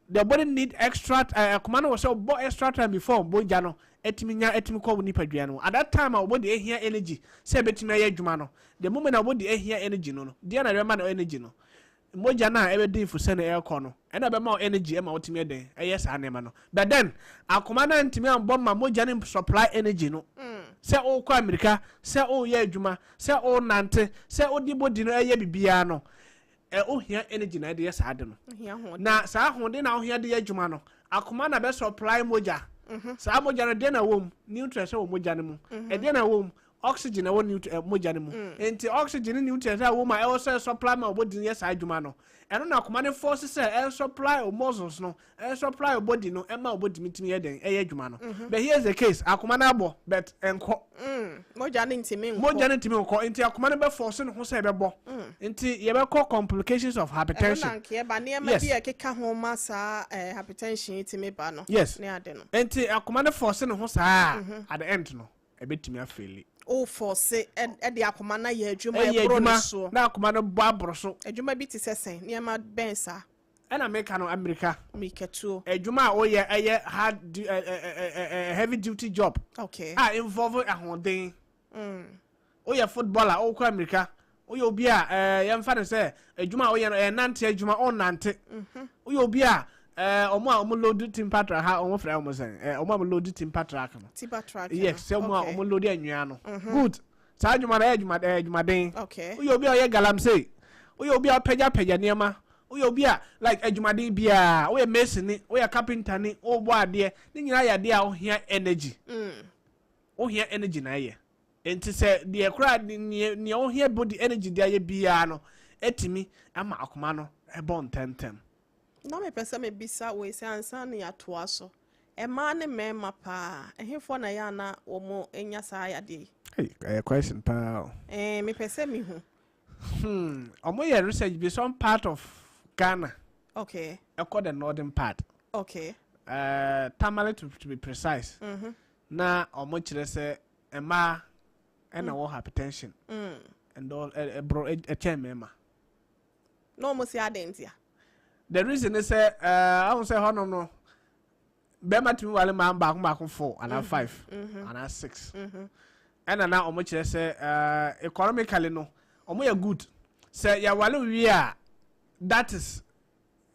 the body need extra akoma no wɔ sɛ ɔbɔ extra time before bogya no ɛtumi nya ɛtumi kɔ wo nipadua no. At that time a wɔde ehia energy sɛ ɛbɛtumi ayɛ adwuma no, the moment a wɔde ehia energy no, deɛ na ɛbɛma no energy no, mogya no a ɛbɛdi nfusɛ no ɛrekɔ no, ɛna ɛbɛma wo energy ɛma wotumi ɛdɛn ɛyɛ saa nneɛma no. But then akoma no ntumi ambɔ ma mogya no supply energy no sɛ wokɔ amirika, sɛ woyɛ adwuma, sɛ wonante, sɛ wode body no ɛyɛ biribiara no, ɛ wohia energy na ɛde yɛ saa de no. Ohia ahoɔden. Na saa ahoɔden na wohia de yɛ adwuma no, akoma na bɛ supply mogya. Saa mogya no, deɛ na ɛwɔ mu? Nutrients wɔ mogya no mu. Ɛdeɛ na ɛwɔ mu? Oxygen ɛwɔ mogya no mu. Nti oxygen ne nutrients a ɛwɔ mu a ɛwɔ sɛ supply ma ɔbɔdi no yɛ saa adwuma no, ɛno na akoma no force sɛ ɛn supply o muscles no, ɛn supply o body no, ɛma o body no tumi yɛ dɛn ɛyɛ adwuma no. But here's the case: akoma no abɔ but ɛnkɔ. Mogya no ntumi nkɔ. Mogya no ntumi nkɔ, nti akoma no bɛ force ne ho sɛ ɛbɛbɔ, nti yɛbɛkɔ complications of Ɛno hypertension. na nkeɛ ba nneɛma bi a ɛkeka ho ma saa hypertension yi tumi ba no. Ne ade no. Nti akoma no force ne ho saa, at the end no ɛbɛtumi afail. O force ɛde akoma no ayɛ adwuma ɛyɛ ɛboro ne adwuma soɔ. Na akoma no bɔ aboro so. Adwuma bi te sɛ sɛn? Nneɛma bɛn saa? Ɛna meka no, amirika. Mirikatuo. Adwuma a woyɛ ɛyɛ hard du ɛ ɛ ɛ ɛ heavy duty job a involve ahoɔden. Woyɛ footballer, wokɔ amirika, woyɛ obi a yɛmfa no sɛ adwuma a woyɛ no ɛyɛ nante adwuma, ɔnnante. Woyɛ obi a ɔmo a ɔmo load timber truck ha, ɔmo frɛ ɔmo sɛn? Ɔmo a ɔmo load timber truck no. Timber truck. Yes, sɛ ɔmo a ɔmo load anwea no. Good. Saa adwuma no ɛyɛ adwuma adwumaden. Woyɛ obi a ɔyɛ galamsey, woyɛ obi a ɔpɛgyapɛgya nneɛma, woyɛ obi a like adwumaden biara, woyɛ mason ni, woyɛ carpenter ni, wobɔ adeɛ, ne nyinaa yɛ adeɛ a wohia energy. Wohia energy na ɛyɛ. Nti sɛ deɛ koraa nea wohia body energy de ayɛ biara no, etumi ama akoma no ɛbɔ ntɛmntɛm. Na mepɛ sɛ mebisa wei sɛ ansa ne yɛatoa so, mmaa ne mmarima paa, ɛhefoɔ na ɛyɛ ana wɔn anya saa yadeɛ yi? Hey, ɛyɛ question paa o. Mepɛ sɛ mehu. Ɔmo yɛ research bi some part of Ghana. Ɛkɔ the northern part. Tamale to be precise. Na ɔmo kyerɛ sɛ mmaa ɛna wɔ hypertension. Ɛndɔ ɛborɔ ɛkyɛn mmarima. Na ɔmo si ade ntia? The reason is sɛ ahu sɛ hɔnom no, bɛrima tumi wale maa baako baako four anaa five anaa six. Ɛna na ɔmo kyerɛ sɛ economically no, ɔmo yɛ good sɛ yɛwale wie a. That is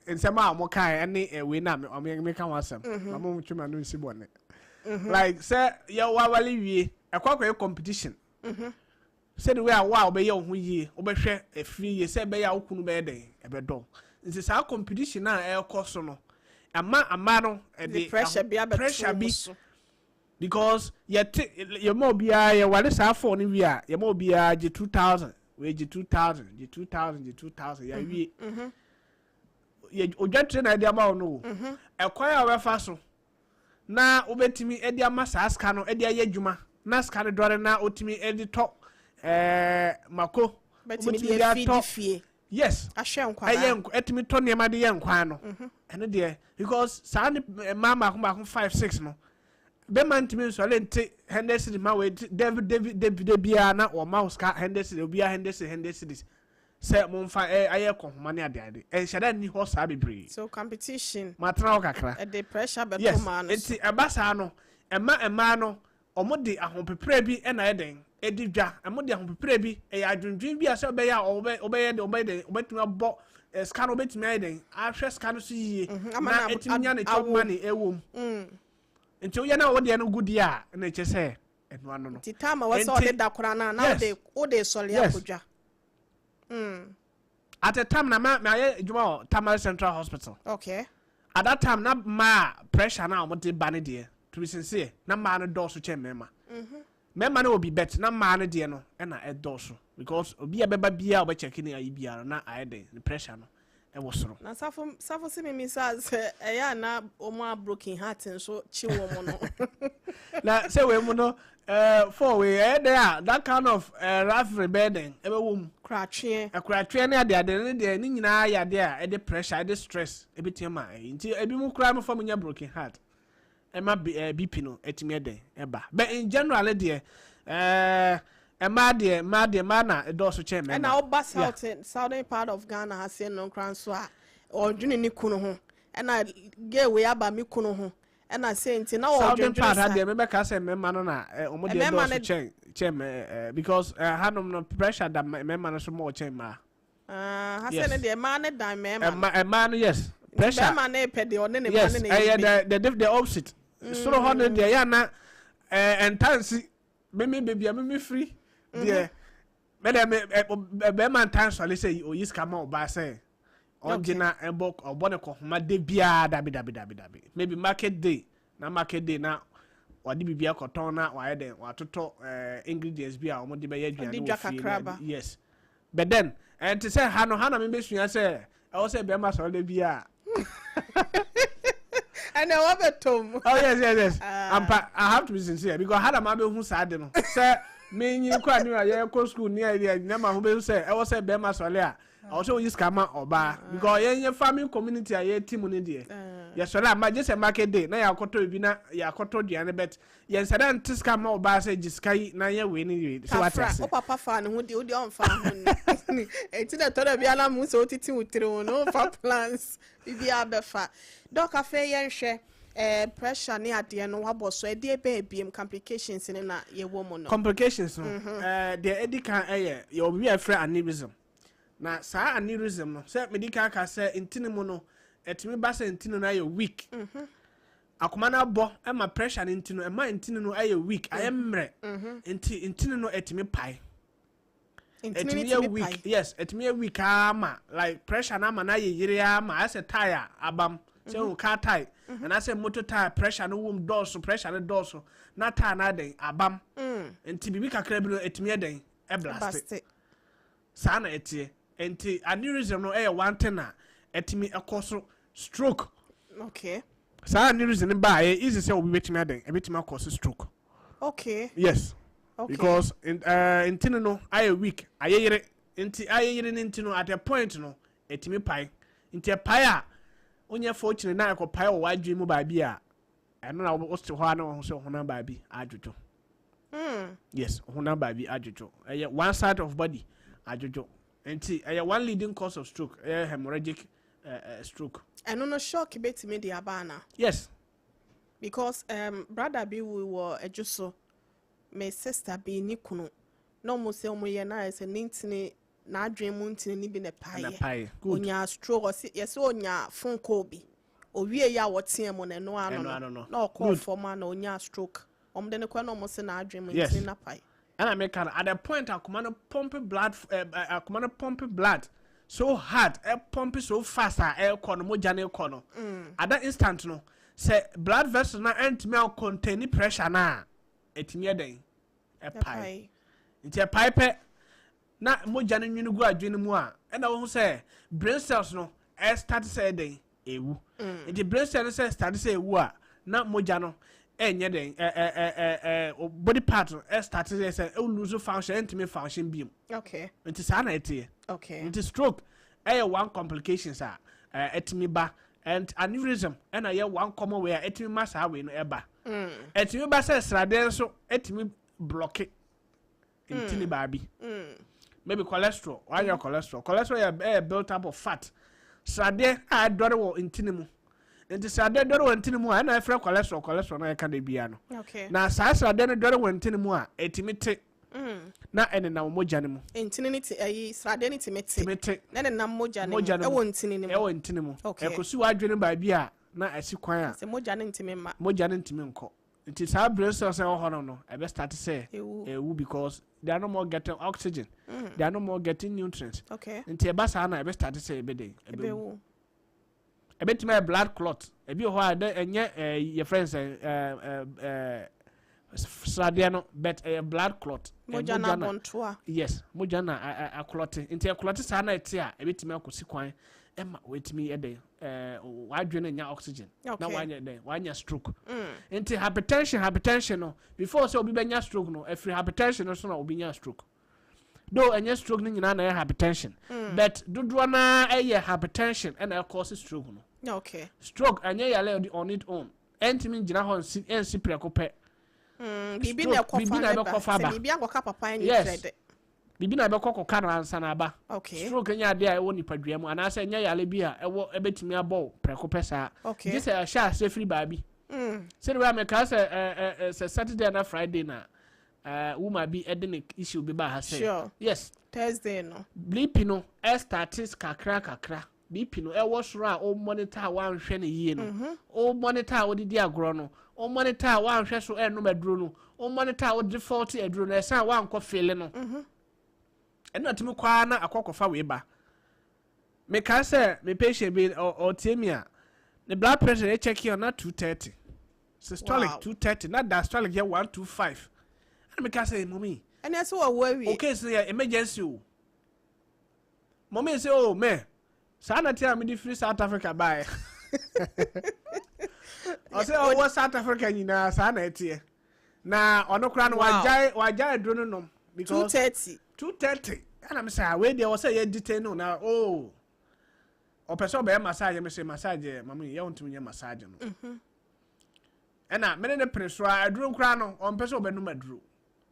nsɛm a ɔmo kae ɛne ɛwei na ɔmo meka ho asɛm na ɔmo twɛ ma no nsi bɔne, like sɛ yɛwawale wie, ɛkɔ akɔyɛ competition sɛde wei a wo a wobɛyɛ wo ho yie, wobɛhwɛ efie yie, sɛ ɛbɛyɛ a wo kunu bɛyɛ dɛn ɛbɛdɔ. Nti saa competition a ɛrekɔ so no, ɛma ama no ɛde pressure bi abɛto pressure bi wɔn so. Because yɛte yɛma obiara yɛwale saa four no wie a, yɛma obiara gye 2,000, wei gye 2,000, gye 2,000, gye 2,000, yɛawie. Yɛ odwa tire na ɛde ama wo no o, ɛkwan a wɔbɛfa so na wobɛtumi ɛde ama saa sika no ɛde ayɛ adwuma na sika no dɔre na wotumi ɛde tɔ mako. Bɛtumi wobɛtumi de afi fie. Ahwɛ nkwadaa. Ɛyɛ ɛtumi tɔ nneɛma de yɛ nkwan no. Ɛno deɛ, because saa ne mmaa baako baako five six no, bɛma ntumi nsɔre nte 100 cedis ma wei dabi dabi dabi de biara na wɔma wo sika 100 cedis, obiara 100 cedis, 100 cedis sɛ momfa ɛ ayɛ kɔnhoma ne adeade, ɛnhyɛ dɛ nni hɔ saa bebree. So competition. Matena hɔ kakra. Ɛde pressure bɛto maa no so. Nti ɛba saa no, ɛma mmaa no, ɔmo de ahopeprɛ bi ɛna ɛdɛn ɛdi dwa. Ɛmo de ahopeprɛ bi, ɛyɛ adwendwen bi a sɛ ɔbɛyɛ a ɔbɛ ɔbɛyɛ de ɔbɛyɛ de ɔbɛtumi abɔ sika no, ɔbɛtumi ayɛ dɛn ahwɛ sika no so yie ama na no ɛtumi nya ne chop awo. money ɛwɔ mu. Nti woyɛ na wodeɛ no gu deɛ a, ɛna ɛkyɛ sɛ ɛno ano no. Nti time a wɔsɛ ɔde da koraa na wode sɔre akɔdwa. At a time na ma ayɛ adwuma wɔ Tamale Central Hospital. At that time na mmaa pressure na wɔn de ba ne deɛ, to be sincere, na mmaa no dɔɔso kyɛn mmarima. Mmarima no wɔ bi, but na mmaa no deɛ no ɛna ɛdɔɔso, because obi a bɛba biara a ɔbɛkyɛke ne ayi biara na ayɛ den, ne pressure no ɛwɔ soro. Na safo si mi sa sɛ ɛyɛ a na wɔn a broken heart nso kyi wɔn no. Na sɛ wei mu no for wei ɛyɛ dɛ a, that kind of rivalry bɛyɛ dɛn ɛbɛwɔ mu. Koratweɛ. Akuratweɛ ne adeade ne deɛ ne nyinaa yɛ adeɛ a ɛde pressure, ɛde stress ɛbɛtumi ma ɛyi. Nti ebi mu koraa mo fa mo nya broken heart, ɛma B, BP no ɛtumi ɛdɛn ɛba. But in general deɛ, mmaa deɛ mmaa na ɛdɔɔso kyɛn mmarima. Ɛna ɔba southern part of Ghana ha se no nkora nso a, ɔdwene ne kunu ho, ɛna gay wei aba me kunu ho, ɛna se nti na Southern ɔdwendwene part ha sa. deɛ, mebɛka sɛ mmarima no na ɔmo deɛ Mmarima dɔɔso kyɛn because hanom no pressure da mmarima no so more kyɛn mmaa. Ah, ha sɛ ne deɛ, mmaa ne dan mmarima no. Mmaa no, yes, pressure. Bɛrima ne pɛ deɛ ɔne ne ma ne ne ɛyɛ yɛ bi. the opposite. Soro hɔ no deɛ, yɛ ana ɛntansi mímí beebi a mímí firi deɛ, mɛdɛ mɛ ɛ bɛrima ntan sɔle sɛ oyi sika ma ɔbaa sɛ ɔngye na ɛbɔ ɔbɔ ne kɔhoma de biara. Dabi dabi dabi dabi, maybe market day na market day na wɔde biribi akɔtɔn na wayɛ dɛ watotɔ ingredients bi a wɔde bɛyɛ aduane Ɔde wɔ dwa fie kakra ba. Yes, but then ɛnte sɛ ha no. Ha na mebɛsua sɛ ɛwɔ sɛ bɛrima sɔre de bi a. Ɛnna wɔbɛtɔm. Oh yes. Ah. Ampa, I have to be sincere because ha na ma bɛhu saa de no sɛ menyi kɔ a ne a yɛkɔ school ne a yɛ nneɛma ho bɛhu sɛ ɛwɔ sɛ bɛrima sɔre a, ɛwɔ sɛ oyi sika ma ɔbaa, because yɛn yɛ farming community a yɛti mu no deɛ, yɛsɔre a ma gye sɛ market day na yɛakɔtɔ ebi na yɛakɔtɔ aduane, but yɛn sɛ dɛ nte sika ma ɔbaa sɛ gye sika yi na yɛ wei ne wei sɛ wate Kafra ase. wo papa fa ne ho di, wo deɛ ɔmfa ho ni, eti na ɛtɔ da bi ala mu sɛ wotete wo tiri ho no, womfa plans biribiara bɛfa. Doc, afei yɛnhwɛ pressure ne adeɛ no wabɔ so, ɛdeɛ bɛɛ biem complications ne na yɛwɔ mu no? Complications no, deɛ ɛdi kan ɛyɛ yɛwɔ biribi a yɛfrɛ aneurysm. Na saa aneurysm no, sɛ medi kan ka sɛ ntini mu no, ɛtumi ba sɛ ntini no ayɛ weak. Akoma no abɔ ɛma pressure no nti no, ɛma ntini no ayɛ weak, ayɛ mmerɛ, nti ntini no ɛtumi pae. Ntini ɛtumi no yɛ tumi weak pae? Yes, ɛtumi yɛ weak ama like pressure no ama no ayɛ yere ama ayɛ sɛ tyre abam sɛ o car tyre anaasɛ motor tyre, pressure no wom dɔɔso, pressure no dɔɔso na tyre no adɛn abam. Nti biribi kakra bi no, ɛtumi yɛ dɛn ɛblast. Baste. Saa na ɛteɛ. Nti aneurysm no ɛyɛ one thing a ɛtumi ɛkɔ so stroke. Saa aneurysm no ba a, ɛyɛ easy sɛ obi bɛtumi adɛn ɛbɛtumi akɔ so stroke. Yes. Because ntini no ayɛ weak, ayɛ yere, nti ayɛ yere no nti no, at a point no ɛtumi pae. Nti ɛpae a, wonyɛ fortunate na ɛkɔ pae wɔ w'adwene mu baabi a, ɛno na wote hɔ a na wɔho sɛ honam baabi adwodwo. Yes, honam baabi adwodwo, ɛyɛ one side of body adwodwo. Nti ɛyɛ one leading cause of stroke, ɛyɛ hemorrhagic stroke. Ɛno no, shock bɛtumi de aba ana? Yes. Because brother bi wu wɔ adwo so, me sister bi ne kunu, na ɔmo sɛ ɔmo yɛ na ayɛ sɛ ne ntini, n'adwene mu ntini ne bi na ɛna paeɛ. Pae, good. Onya stroke, ɔsi yɛsɛ onya phone call bi owie yi a wɔteɛ mu no, ɛno ano Ɛno no ano no. na ɔkɔɔ Good. fam a na onya stroke. Ɔmo de ne kɔ na ɔmo sɛ n'adwene mu ntini na pae. Ɛna meka no, at the point akoma no pump blood, akoma no pump blood so hard, ɛ pump so fast a ɛrekɔ no, mogya no rekɔ no, at that instant no, sɛ blood vessel na ɛntumi a contain pressure na a ɛtumi yɛ dɛn? Ɛpae. Ɛpae. Nti ɛpae pɛ na mogya no nwene gu adwene mu a, ɛna wohu sɛ brain cells no ɛ start sɛ ɛdɛn? Ɛwu. Nti brain cell no sɛ start sɛ ɛwu a, na mogya no ɛnyɛ dɛn? ɛ ɛ ɛ ɛ ɛ o body part no ɛ start sɛ ɛ lose function, ɛntumi function biom. Nti saa na ɛteɛ. Nti stroke ɛyɛ one complications a ɛtumi ba, and aneurysm ɛna yɛ one common way a ɛtumi ma saa wei no ɛba. Ɛtumi ba sɛ sradeɛ nso ɛtumi block ntini baabi, maybe cholesterol. Wayɛ cholesterol yɛ built up of fat, sradeɛ a ɛdɔre wɔ ntini mu. Nti sradeɛ dɔre wɔ ntini mu a, ɛna ɛfrɛ cholesterol na yɛka de bia no. Na saa sradeɛ no dɔre wɔ ntini mu a, ɛtumi te na ɛnenam mogya no mu. Ntini ne te, ɛyi, sradeɛ ne tumi te. Tumi te. Na nenam mogya ne mu. Mogya no mu. Ɛwɔ ntini ne mu. Ɛwɔ ntini mu. Ɛkɔsi w'adwene baabi a na ɛsi kwan a sɛ mogya ne ntumi mma. Mogya no ntumi nkɔ. Nti saa brain cells a ɛwɔ hɔ no, ɛbɛ start sɛ ewu. Ɛwu because they are no more getting oxygen, they are no more getting nutrients. Nti ɛba saa na ɛbɛ start sɛ ɛbɛ den, ɛbɛwu. Ɛbɛwu. Ɛbɛtumi ayɛ blood clot. Ebi wɔ hɔ a ɛdɛ ɛnyɛ yɛfrɛ no sɛ ɛɛ ɛɛ sradeɛ no, but ɛyɛ blood clot. Mogya no abɔntoa. Yes, mogya na a clot. Nti ɛ clot saa na ɛte a, ɛbɛtumi akɔsi kwan ɛma wɔatumi ɛdɛ wadwene nya oxygen na wanya dɛn? Wanya stroke. Nti hypertension no, before sɛ obi bɛnya stroke no, ɛfiri hypertension no so na obi nya stroke. Though ɛnyɛ stroke no nyinaa na ɛyɛ hypertension, but dodoɔ naa ɛyɛ hypertension ɛna ɛ cause stroke no. Stroke ɛnyɛ yare on its own, ɛntumi gyina hɔ nsi prɛko pɛ. Biribi na Stroke, ɛkɔfa biribi na ne ba. ɛbɛkɔfa Sɛ ba. biribi akɔka papa ɛnyɛ kyerɛ dɛ. Biribi na ɛbɛkɔ kɔka no ansa na aba. Stroke nyɛ adeɛ a ɛwɔ nipadua mu anaasɛ ɛnyɛ yare bi a ɛwɔ ɛbɛtumi abɔ wo prɛko pɛ saa, gye sɛ ɛhyɛ ase firi baabi. Sɛde wei a mekaa sɛ ɛ ɛ ɛ sɛ Saturday na Friday na woman bi ɛde ne issue bi ba ha sɛ yes. Thursday no. BP no ɛ start kakra kakra. BP no ɛwɔ soro a, o monitor a wanhwɛ ne yie no, o monitor a wode di agorɔ no, o monitor a wanhwɛ so ɛnum aduro no, o monitor a wode default aduro no, ɛsan wankɔ fill no, ɛna tumi kwaa na akɔkɔfa wei ba. Mekaa sɛ me patient bi ɔtie mi a, ne blood pressure yɛ check here na 230 systolic, 230, na diastolic yɛ 125. Ɛna mekaa sɛ, "Mummy," ɛnɛ sɛ wɔwɔ awie. O case no yɛ emergency o. Mummy sɛ, "Oh mɛ saa na te a mede firi South Africa baeɛ." Ɔsɛ ɔwɔ South Africa nyinaa saa na ɛteɛ, na ɔno koraa no wagyae aduro no nom two because 30. 230. Ɛna me sɛ, "Ah, wei deɛ wɔ sɛ yɛ detain no." Na oh, ɔpɛ sɛ ɔbɛyɛ massage. Me sɛ, "Massage yɛ mamu yɛ, wontumi nyɛ massage no." Ɛna mene ne pere so a, aduro koraa no, ɔmpɛ sɛ ɔbɛnom aduro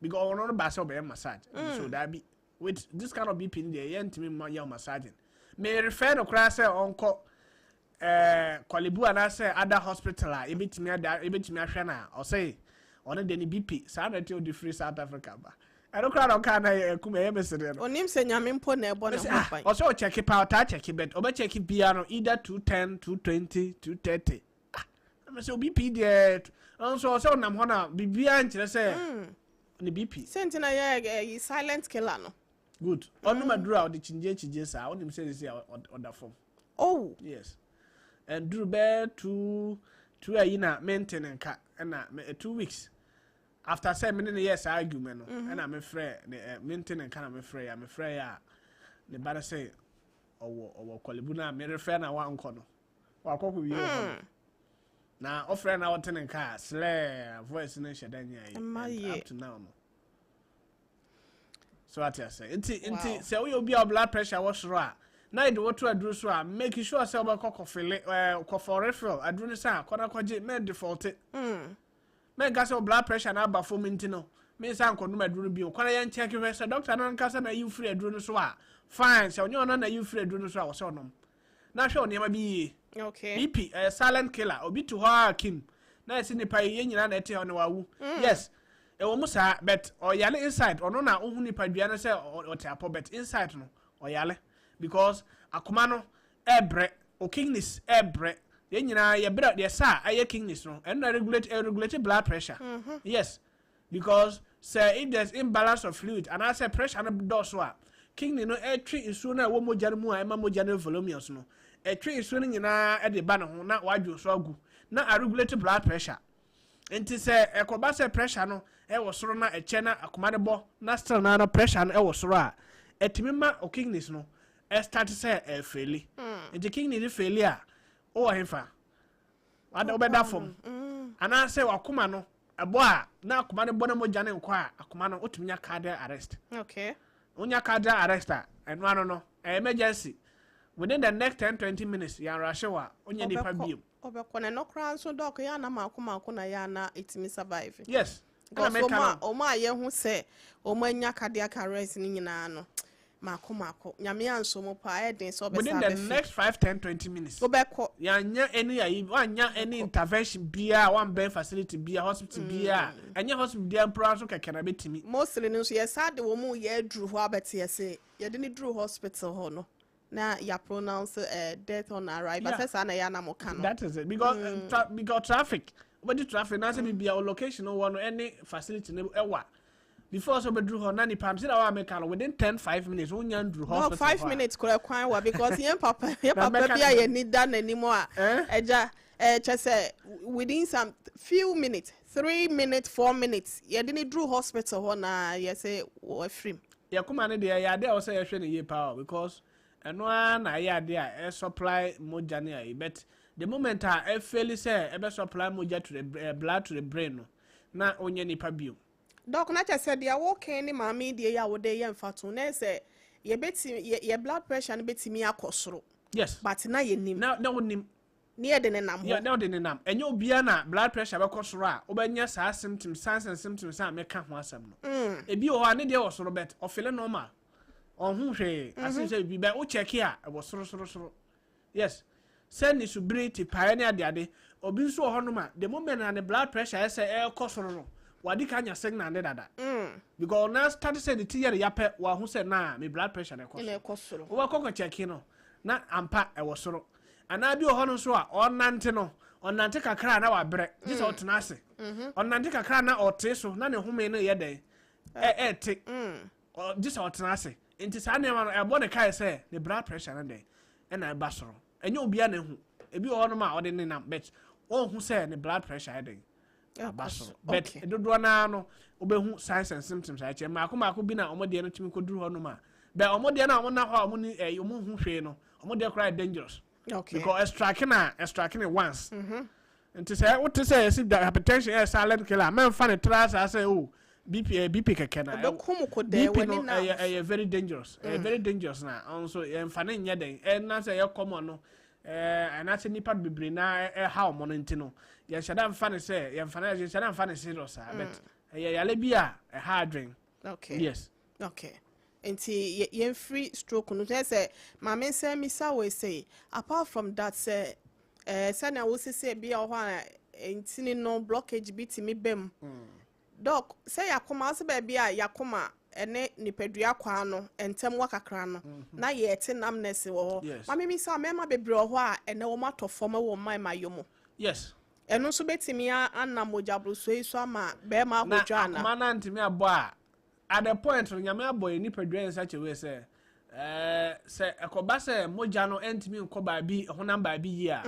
because ɔno no ba sɛ ɔbɛyɛ massage. So daabi, with this kind of BP no deɛ, yɛntumi ma yɛ massaging. Me refer no koraa sɛ ɔnkɔ Korle Bu anaasɛ other hospital a ebɛtumi ada, ebɛtumi ahwɛ no a, ɔsɛ ɔno deɛ ne BP saa na ɛte, ɔde firi South Africa ba. Ɛno koraa na ɔkaa na ɛyɛ ɛkum, ɛyɛ mesereɛ no. Onim sɛ Nyame mpo na ɛbɔ ne Mese, ho ah, ban. Ɔsɛ ɔkyɛke paa, ɔtaa kyɛke, but ɔbɛkyɛke bia no either 210, 220, 230. Ah, mese obi BP deɛ nso, ɔsɛ ɔnam hɔ na biribiara nkyerɛ sɛ ne BP. Sɛ nti na yɛ ɛyi silent killer no. Good. Ɔnom aduru a ɔde kyingye kyingye saa, wonim sɛ sisi a ɔda fam. Oh. Yes, nduru bɛɛ two ayi na mente ne nka, ɛna 2 weeks after sɛ mene ne yɛ saa argument no, ɛna mefrɛ ne mente ne nka na mefrɛ yɛ a, mefrɛ yɛ a, ne ba no sɛ ɔwɔ Korle Bu no a merefrɛ na wankɔ no, wakɔ kɔ wie wɔ hɔ no. Na ɔfrɛ na ɔte ne nka a, slɛ voice no nhyɛ da nyɛ ayi. Mma And yie. up to now no so ate ase. Nti sɛ woyɛ obi a blood pressure wɔ soro a, na yɛde wɔto aduro so a, make sure sɛ wobɛkɔ kɔ fill, kɔfɔ refill aduro no sɛ a, kɔ na kɔgye, mɛ default. Mɛnka sɛ wo blood pressure no aba fam nti no Mensa nkɔnom aduro no bio. Kwana yɛn check hwɛ sɛ doctor no ankasa na ayi wo firi aduro no so a, fine. Sɛ ɔnyɛ ɔno na ayi wo firi aduro no so a, wɔsɛ ɔnom. Na hwɛ nneɛma bi yie. BP ɛyɛ silent killer. Obi te hɔ a kim na ɛsɛ nipa yi, yɛn nyinaa na ɛte hɔ na wawu. Yes, ɛwɔ mu saa, but ɔyale inside. Ɔno na ohu nipadua no sɛ ɔte apɔ, but inside no ɔyale because akoma no ɛbrɛ, o kidneys ɛbrɛ. Yɛn nyinaa yɛbrɛ deɛ sa a ɛyɛ kidneys no, ɛno na regulate blood pressure. Yes, because sɛ if there's imbalance of fluid anaasɛ pressure no dɔɔso a, kidney no ɛtwe nsuo no a ɛwɔ mogya no mu a ɛma mogya no voluminous no, ɛtwe nsuo no nyinaa ɛde ba ne ho na wadwo so agu na aregulate blood pressure. Nti sɛ ɛkɔba sɛ pressure no ɛwɔ soro na ɛkyɛ na akoma no bɔ na still na no pressure no ɛwɔ soro a, ɛtumi ma o kidneys no ɛstart sɛ ɛfail. Nti kidney no fail a, wowɔ hefa wada? Wobɛda fam anaasɛ wakoma no ɛbɔ a na akoma no bɔ na mogya no nkɔ a, akoma no wotumi nya cardiac arrest. Wonya cardiac arrest a, ɛno ano no ɛyɛ emergency. Within the next 10, 20 minutes, yɛnrahye wɔ a, wonyɛ nipa biom. Ɔbɛkɔ na ɛno koraa nso, Doc, yɛ ana maako maako na yɛ ana ɛtumi survive? Yes, ɛna because meka ɔmo a no. Ɔmo a yɛho sɛ ɔmo anya cardiac arrest no nyinaa no, maako maako, Nyame anso mo paa, ɛyɛ den sɛ within ɔbɛsa the abɛfi. Next 5, 10, 20 minutes wobɛkɔ. Yɛanya any ayi, wanya any intervention biara, wambɛn facility biara, hospital biara, ɛnyɛ hospital biara mpo nso kɛkɛ na bɛtumi. Mostly no nso, yɛsa de wɔn mu yɛ aduru hɔ abɛte, yɛsɛ yɛde ne duru hospital hɔ no na yɛ pronounce death on arrival. Sɛ saa na yɛ anam ka no. That is it, because traffic, wobɛdi traffic na sɛ bibia o location no wɔ no ɛne facility no ɛwa before sɛ wobɛduru hɔ na nipa no sɛ na wa meka no, within 10, 5 minutes wonya nduru No, hospital 5 hɔ a. minutes kora kwan wa, because yɛn papa yɛn Na papa mɛka bi a yɛn ni da n'anim a, Eh? ɛgya kyɛ sɛ within some few minutes, 3 minutes, 4 minutes, yɛde ne duru hospital hɔ na yɛsɛ wɔafirim. Yɛkoma no deɛ, ɛyɛ ade a wɔ sɛ yɛhwɛ no yie paa o, because ɛno ara na ɛyɛ ade a ɛsupply mogya ne ayi, but the moment a ɛfail sɛ ɛbɛ supply mogya to the blood to the brain no, na onyɛ nipa bio. Doc, na kyɛ sɛ deɛ wɔkɛn ne maame deɛ yɛ a wɔde yɛ mfa to na sɛ yɛbɛtumi yɛ blood pressure no bɛtumi akɔ soro. But na yɛnim. Na wonim. Ne yɛde ne nam hɔ. Na wode ne nam. Ɛnyɛ obiara na blood pressure bɛkɔ soro a wobɛnya saa symptoms, signs and symptoms a meka ho asɛm no. Ebi wɔ hɔ a ne deɛ wɔ soro, but ɔfeel normal, ɔho hwee ase sɛ bibi bɛ wo check a, ɛwɔ soro soro soro. Yes, sɛ ne subiri te paeɛ ne adeade. Obi nso wɔ hɔnom a, the moment na ne blood pressure ɛsɛ ɛrekɔ soro no, wadi ka nya signal ne dada because ɔna start sɛ ne ti yɛ ne yapɛ, waho sɛ naa me blood pressure na ɛkɔ ɛna soro. Ɛkɔ soro. Wobɛkɔ kɔ check no na ampa ɛwɔ soro. Anaa bi wɔ hɔ no nso a, ɔnante no, ɔnante kakra a na wabrɛ, gye sɛ ɔtena ase. Ɔnante kakra na ɔte so na ne home no yɛ dɛn, ɛɛte, gye sɛ ɔtena ase. Nti saa nneɛma no ɛbɔ ne kae sɛ ne blood pressure no dɛn ɛna ɛba soro. Ɛnyɛ obiara na ehu. Ebi wɔ hɔnom a ɔde nenam, but ɔnhu sɛ ne blood pressure yɛ dɛn aba soro, but dodoɔ naa no wobɛhu signs and symptoms a ɛkyɛ mmaako mmaako bi na wɔn deɛ no tumi kɔduru hɔnom a, bɛ wɔn deɛ no a wɔn na hɔ a wɔn ni wɔn hu hwee no, wɔn deɛ koraa yɛ dangerous because ɛstrike na ɛstrike ne once. Nti sɛ wote sɛ yɛsi da hypertension yɛ silent killer, mɛnfa ne tra saa sɛ o BP BP kɛkɛ na Ɔbɛkum ko dɛ. BP w'ani no na ɛyɛ very dangerous, ɛyɛ very dangerous, na ɔno nso yɛnfa ne nyɛ dɛn ɛna sɛ ɛyɛ common no anaasɛ nipa bebree na ɛha wɔn no. Nti no yɛnhyɛ da nfa ne sɛ yɛnfa ne yɛnhyɛ da nfa ne serious saa, but ɛyɛ yale bi a ɛha adwen. Yes. Okay, nti yɛmfiri stroke no sɛ maame nsɛm misa wɔ sɛ, apart from that, sɛ sɛnea wosisi bi a wɔ hɔ a ntini no blockage bi tumi bɛm, Doc, sɛ yakoma sɛ baabi a yakoma ɛne nipadua kwaa no ntɛm wɔ kakra no na yɛte numbness wɔ hɔ. Maame mi sɛ mmarima bebree wɔ hɔ a ɛnɛ wɔn atɔ fam wɔ mmaa ma yɔ mu. Ɛno nso bɛtumi anam mogyaborosoɔ yi so ama bɛrima Na ahodwa ana? Akoma na ntumi abɔ a, at the point no, Nyame abɔ yɛ nipadua in such a way sɛ sɛ ɛkɔba sɛ mogya no ntumi nkɔ baabi, honam baabi yie a,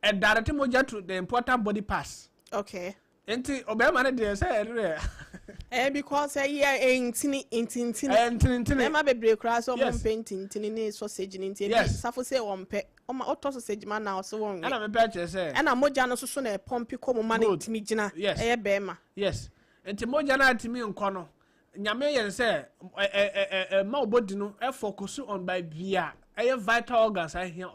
ɛdirect mogya to the important body parts. Nti ɔbɛrima no deɛ sɛ ɛno deɛ Because ɛyɛ ntini ntintini. Ɛyɛ ntinintini. Mmarima bebree koraa sɛ ɔmo mpɛ ntintini ne sausage ne, nti ebi safo sɛ wɔmpɛ, ɔma ɔtɔ sausage ma na ɔso wɔn. Ɛna mepɛ kyerɛ sɛ ɛna mogya no soso na ɛpump kɔ mu ma ne ntumi gyina. Ɛyɛ bɛrima. Yes, nti mogya no atumi nkɔ no, Nyame yɛn sɛ ɛ ɛ ɛ ɛma wo body no ɛfocus on baabi a ɛyɛ vital organs a ɛhia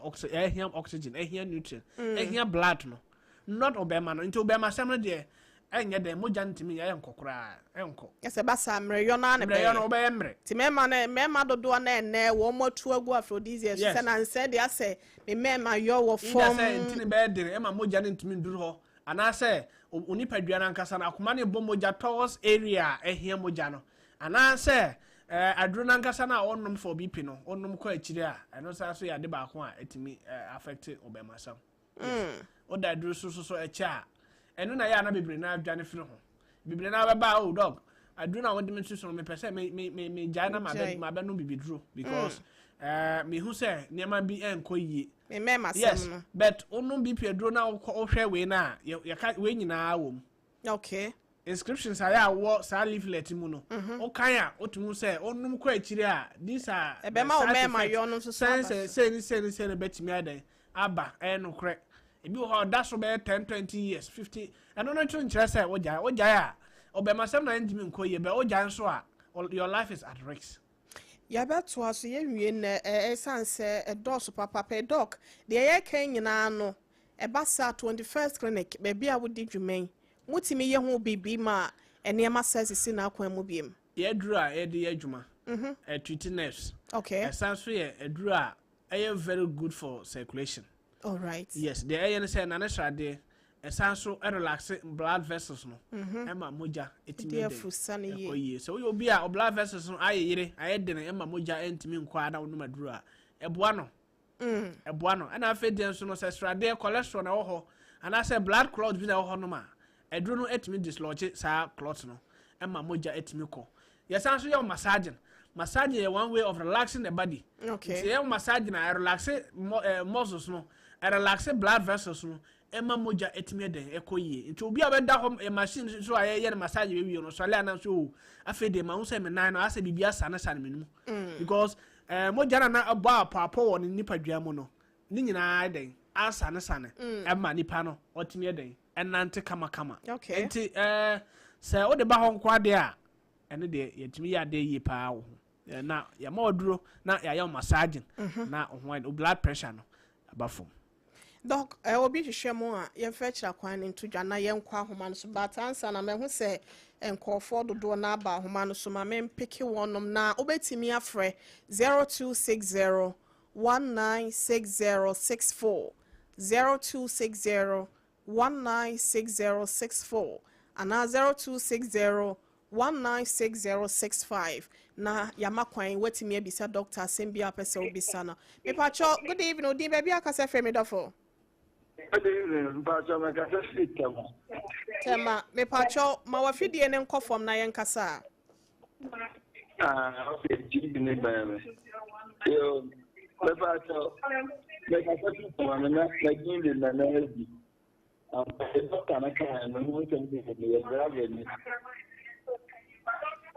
oxygen, ɛhia nutrient, ɛhia blood no, not ɔbɛrima no. Nti ɔbɛrima sɛm no deɛ Ɛnyɛ dɛn, mogya ntumi yɛ nkɔ koraa, ɛnkɔ. Ɛsɛ ba saa mmerɛyɔ no ara na mmerɛyɔ no ɛbɛyɛ. Wobɛyɛ mmerɛ. Nti mmarima no, mmarima dodoɔ no ɛnnɛ wɔn mo atu agu aphrodisiac so sɛ nansɛ deɛ asɛ me mmarima yɔ wɔ either fam. Sɛ ntini bɛyɛ den ɛma mogya no ntumi nduru hɔ, anaasɛ wo nipadua no ankasa no akoma no bɔ mogya towards area a ɛhia mogya no, anaasɛ aduro no ankasa no a ɔnom for BP no, ɔnom kɔ akyire a, ɛno saa so yɛ ade baako a ɛtumi affect ɔbɛmasɛm. Yes, woda aduro so ɛkyɛ a, ɛno na yɛ a na bebree na adwane firi ho. Bebree na bɛba, "Oh doc, aduro na wɔde me nso so no, mepɛ sɛ me me me me gyae na ma bɛ Gyae. ma bɛnom bibiduro because mehu sɛ nneɛma bi ɛnkɔ yie." Me mmarima sɛm no. But wonom BP aduro na wokɔ wohwɛ wei no a, yɛka wei nyinaa wɔ mu. Inscriptions a yɛ a wɔ saa leaflet mu no, wokan a, wotumi hu sɛ wonom kɔ akyire a, these are the Ɛbɛma wo side mmarima effects. yɔ no nso so sɛn aba sɛ so. Sei ne sei ne sei ne bɛtumi ayɛ dɛn aba. Ɛyɛ nokorɛ, ebi wɔ hɔ a ɔda so bɛyɛ 10, 20 years, 50. Ɛno no nso nkyerɛ sɛ wogyae a ɔbɛmasɛm na ɛntumi nkɔ yie bɛ. Wogyae nso a, your life is at risk. Yɛbɛtoa so, yɛnwie nnɛ, ɛsiane sɛ ɛdɔɔso papapa. Doc, deɛ yɛka nyinaa no, ɛba saa 21st Clinic, baabi a wodi dwuma yi, motumi yɛ ho biribi ma nneɛma sɛ sisi n'akwan mu biem? Yɛ aduro a yɛde yɛ adwuma, ɛtreat nerves. Ɛsan so yɛ aduro a ɛyɛ very good for circulation. Yes, deɛ ɛyɛ no sɛ nane sradeɛ, ɛsan so ɛrelax blood vessels no, ɛma mogya ɛtumi Ɛde yɛ afu sane dɛn yie. Ɛkɔ yie. Sɛ woyɛ obi a o blood vessels no ayɛ yere, ayɛ dene, ɛma mogya ɛntumi nkɔ a, na wonom aduro a, ɛboa no. Ɛboa no. Ɛna afei deɛ nso no, sɛ sradeɛ, cholesterol na ɛwɔ hɔ anaasɛ blood clot bi na ɛwɔ hɔ nom a, aduro no ɛtumi dislodge saa clot no, ɛma mogya ɛtumi kɔ. Yɛsan so yɛ wo massaging. Massaging yɛ one way of relaxing the body. Nti yɛ wo massaging a, ɛrelax muscles no, ɛrelax blood vessels no, ɛma mogya ɛtumi ɛdɛn ɛkɔ yie. Nti obi a bɛda hɔ ɛ machine so a yɛyɛ no massage bɛwie no, sɔle anan so o, afei deɛ ma ho sɛ me nan no asɛ biribi asane sane me no mu because mogya na ɛbɔ apɔapɔ wɔ ne nipadua mu no ne nyinaa ɛdɛn asane sane, ɛma nipa no ɔtumi ɛdɛn ɛnante kamakama. Nti sɛ wode ba hɔ nko adeɛ a, ɛno deɛ yɛtumi yɛ adeɛ yie paa wɔ ho. Na yɛma ɔduro na yɛayɛ wo massaging na wo ho ayɛ, wo blood pressure no aba fam. Doc, obi hwehwɛ mu a, yɛmfa akyira kwan no nto dwa na yɛnkɔ ahoma no so. But ansa na mahu sɛ nkɔɔfoɔ dodoɔ no aba ahoma no so, ma mempeke wɔnom na wobɛtumi afrɛ 0260 196064, 0260 196064 anaa 0260 196065 na yɛama kwan woatumi abisa doctor asɛm bi a wopɛ sɛ wobisa no. Mepakyɛ, good evening. Odin, baabi a akasɛ frɛ me, dɔfo? Good evening, mpakyɛ, mekasa firi Tɛma. Tɛma. Mepakyɛ, ma wafidie ne nkɔ fam na yɛnkasa a. Ah, okay, TV ne bɛn me. Yo, mepakyɛ, mekasa firi Tɛma, me na m'adin de Nana Adi. Ampa, doctor no kaa me ho nsɛm de, meyɛ driver ni.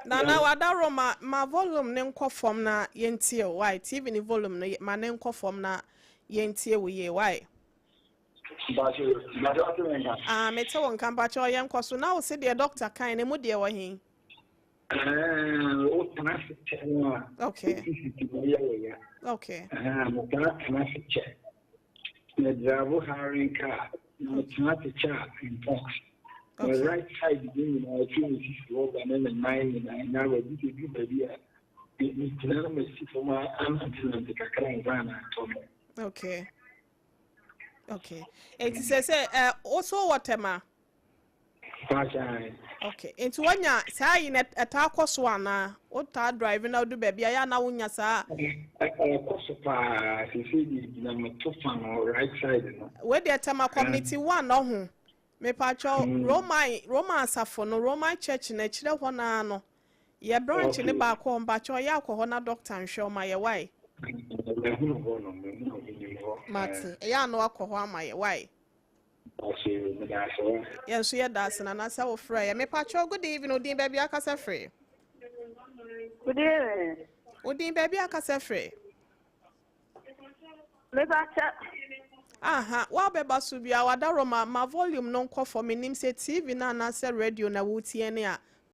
Nana wadaro, ma volume ne nkɔ fam na yɛntie o. Why TV ne volume no, ma ne nkɔ fam na yɛntie wo yie, why? Mpakyɛ, mpakyɛ, ɔte me nka? Ah, mete wo nka. Mpakyɛ, ɔyɛ nkɔ so na wo se deɛ doctor kan ne mu deɛ wɔ he? Ɛɛ, wotena ase kyɛ no a, wosisi mu yɛ wɔ ya. Metaa tena ase kyɛ. Me drive hiring car na metena ase kyɛ a, in fact, my right side bi nyinaa fi me sisi hɔ ba ne me nan nyinaa nya baabi sɛ du baabi a megyina na masi fam a anantenante kakra ansa na atɔ me. Okay, enti sɛ wo so wɔ Tɛma? Paakyɛn. Okay, nti woanya saa yi na ɛtaa kɔ so anaa wotaa drive na wodu baabi a yɛ ana wonya saa? Ɛkɔ so paa. Sese de gyina meto fa no right side no. Wei deɛ, Tɛma Community One ɔho, mepakyɛw, Roman asafo no, Roman Church no akyirɛ hɔ naa no, yɛ branch ne baako hɔ. Mpakyɛw, yɛ akɔ hɔ na doctor nhwɛ ɔma yɛ, wae? Mehunu hɔ no, mehunu hɔ, menim hɔ. Mate, ɛyɛ ano akɔ hɔ ama yɛ, wae? Ɔhyɛ meda ase wa. Yɛn nso yɛda ase, Nana, sɛ wofrɛ yɛ. Mepakyɛw, good evening. Odin, baabi akasa firi? Good evening. Odin, baabi akasa firi? Mepakyɛ. Aha, woabɛba so bia, wadaro, ma volume no nkɔ fam. Menim sɛ TV no anaasɛ radio na wotie ne a.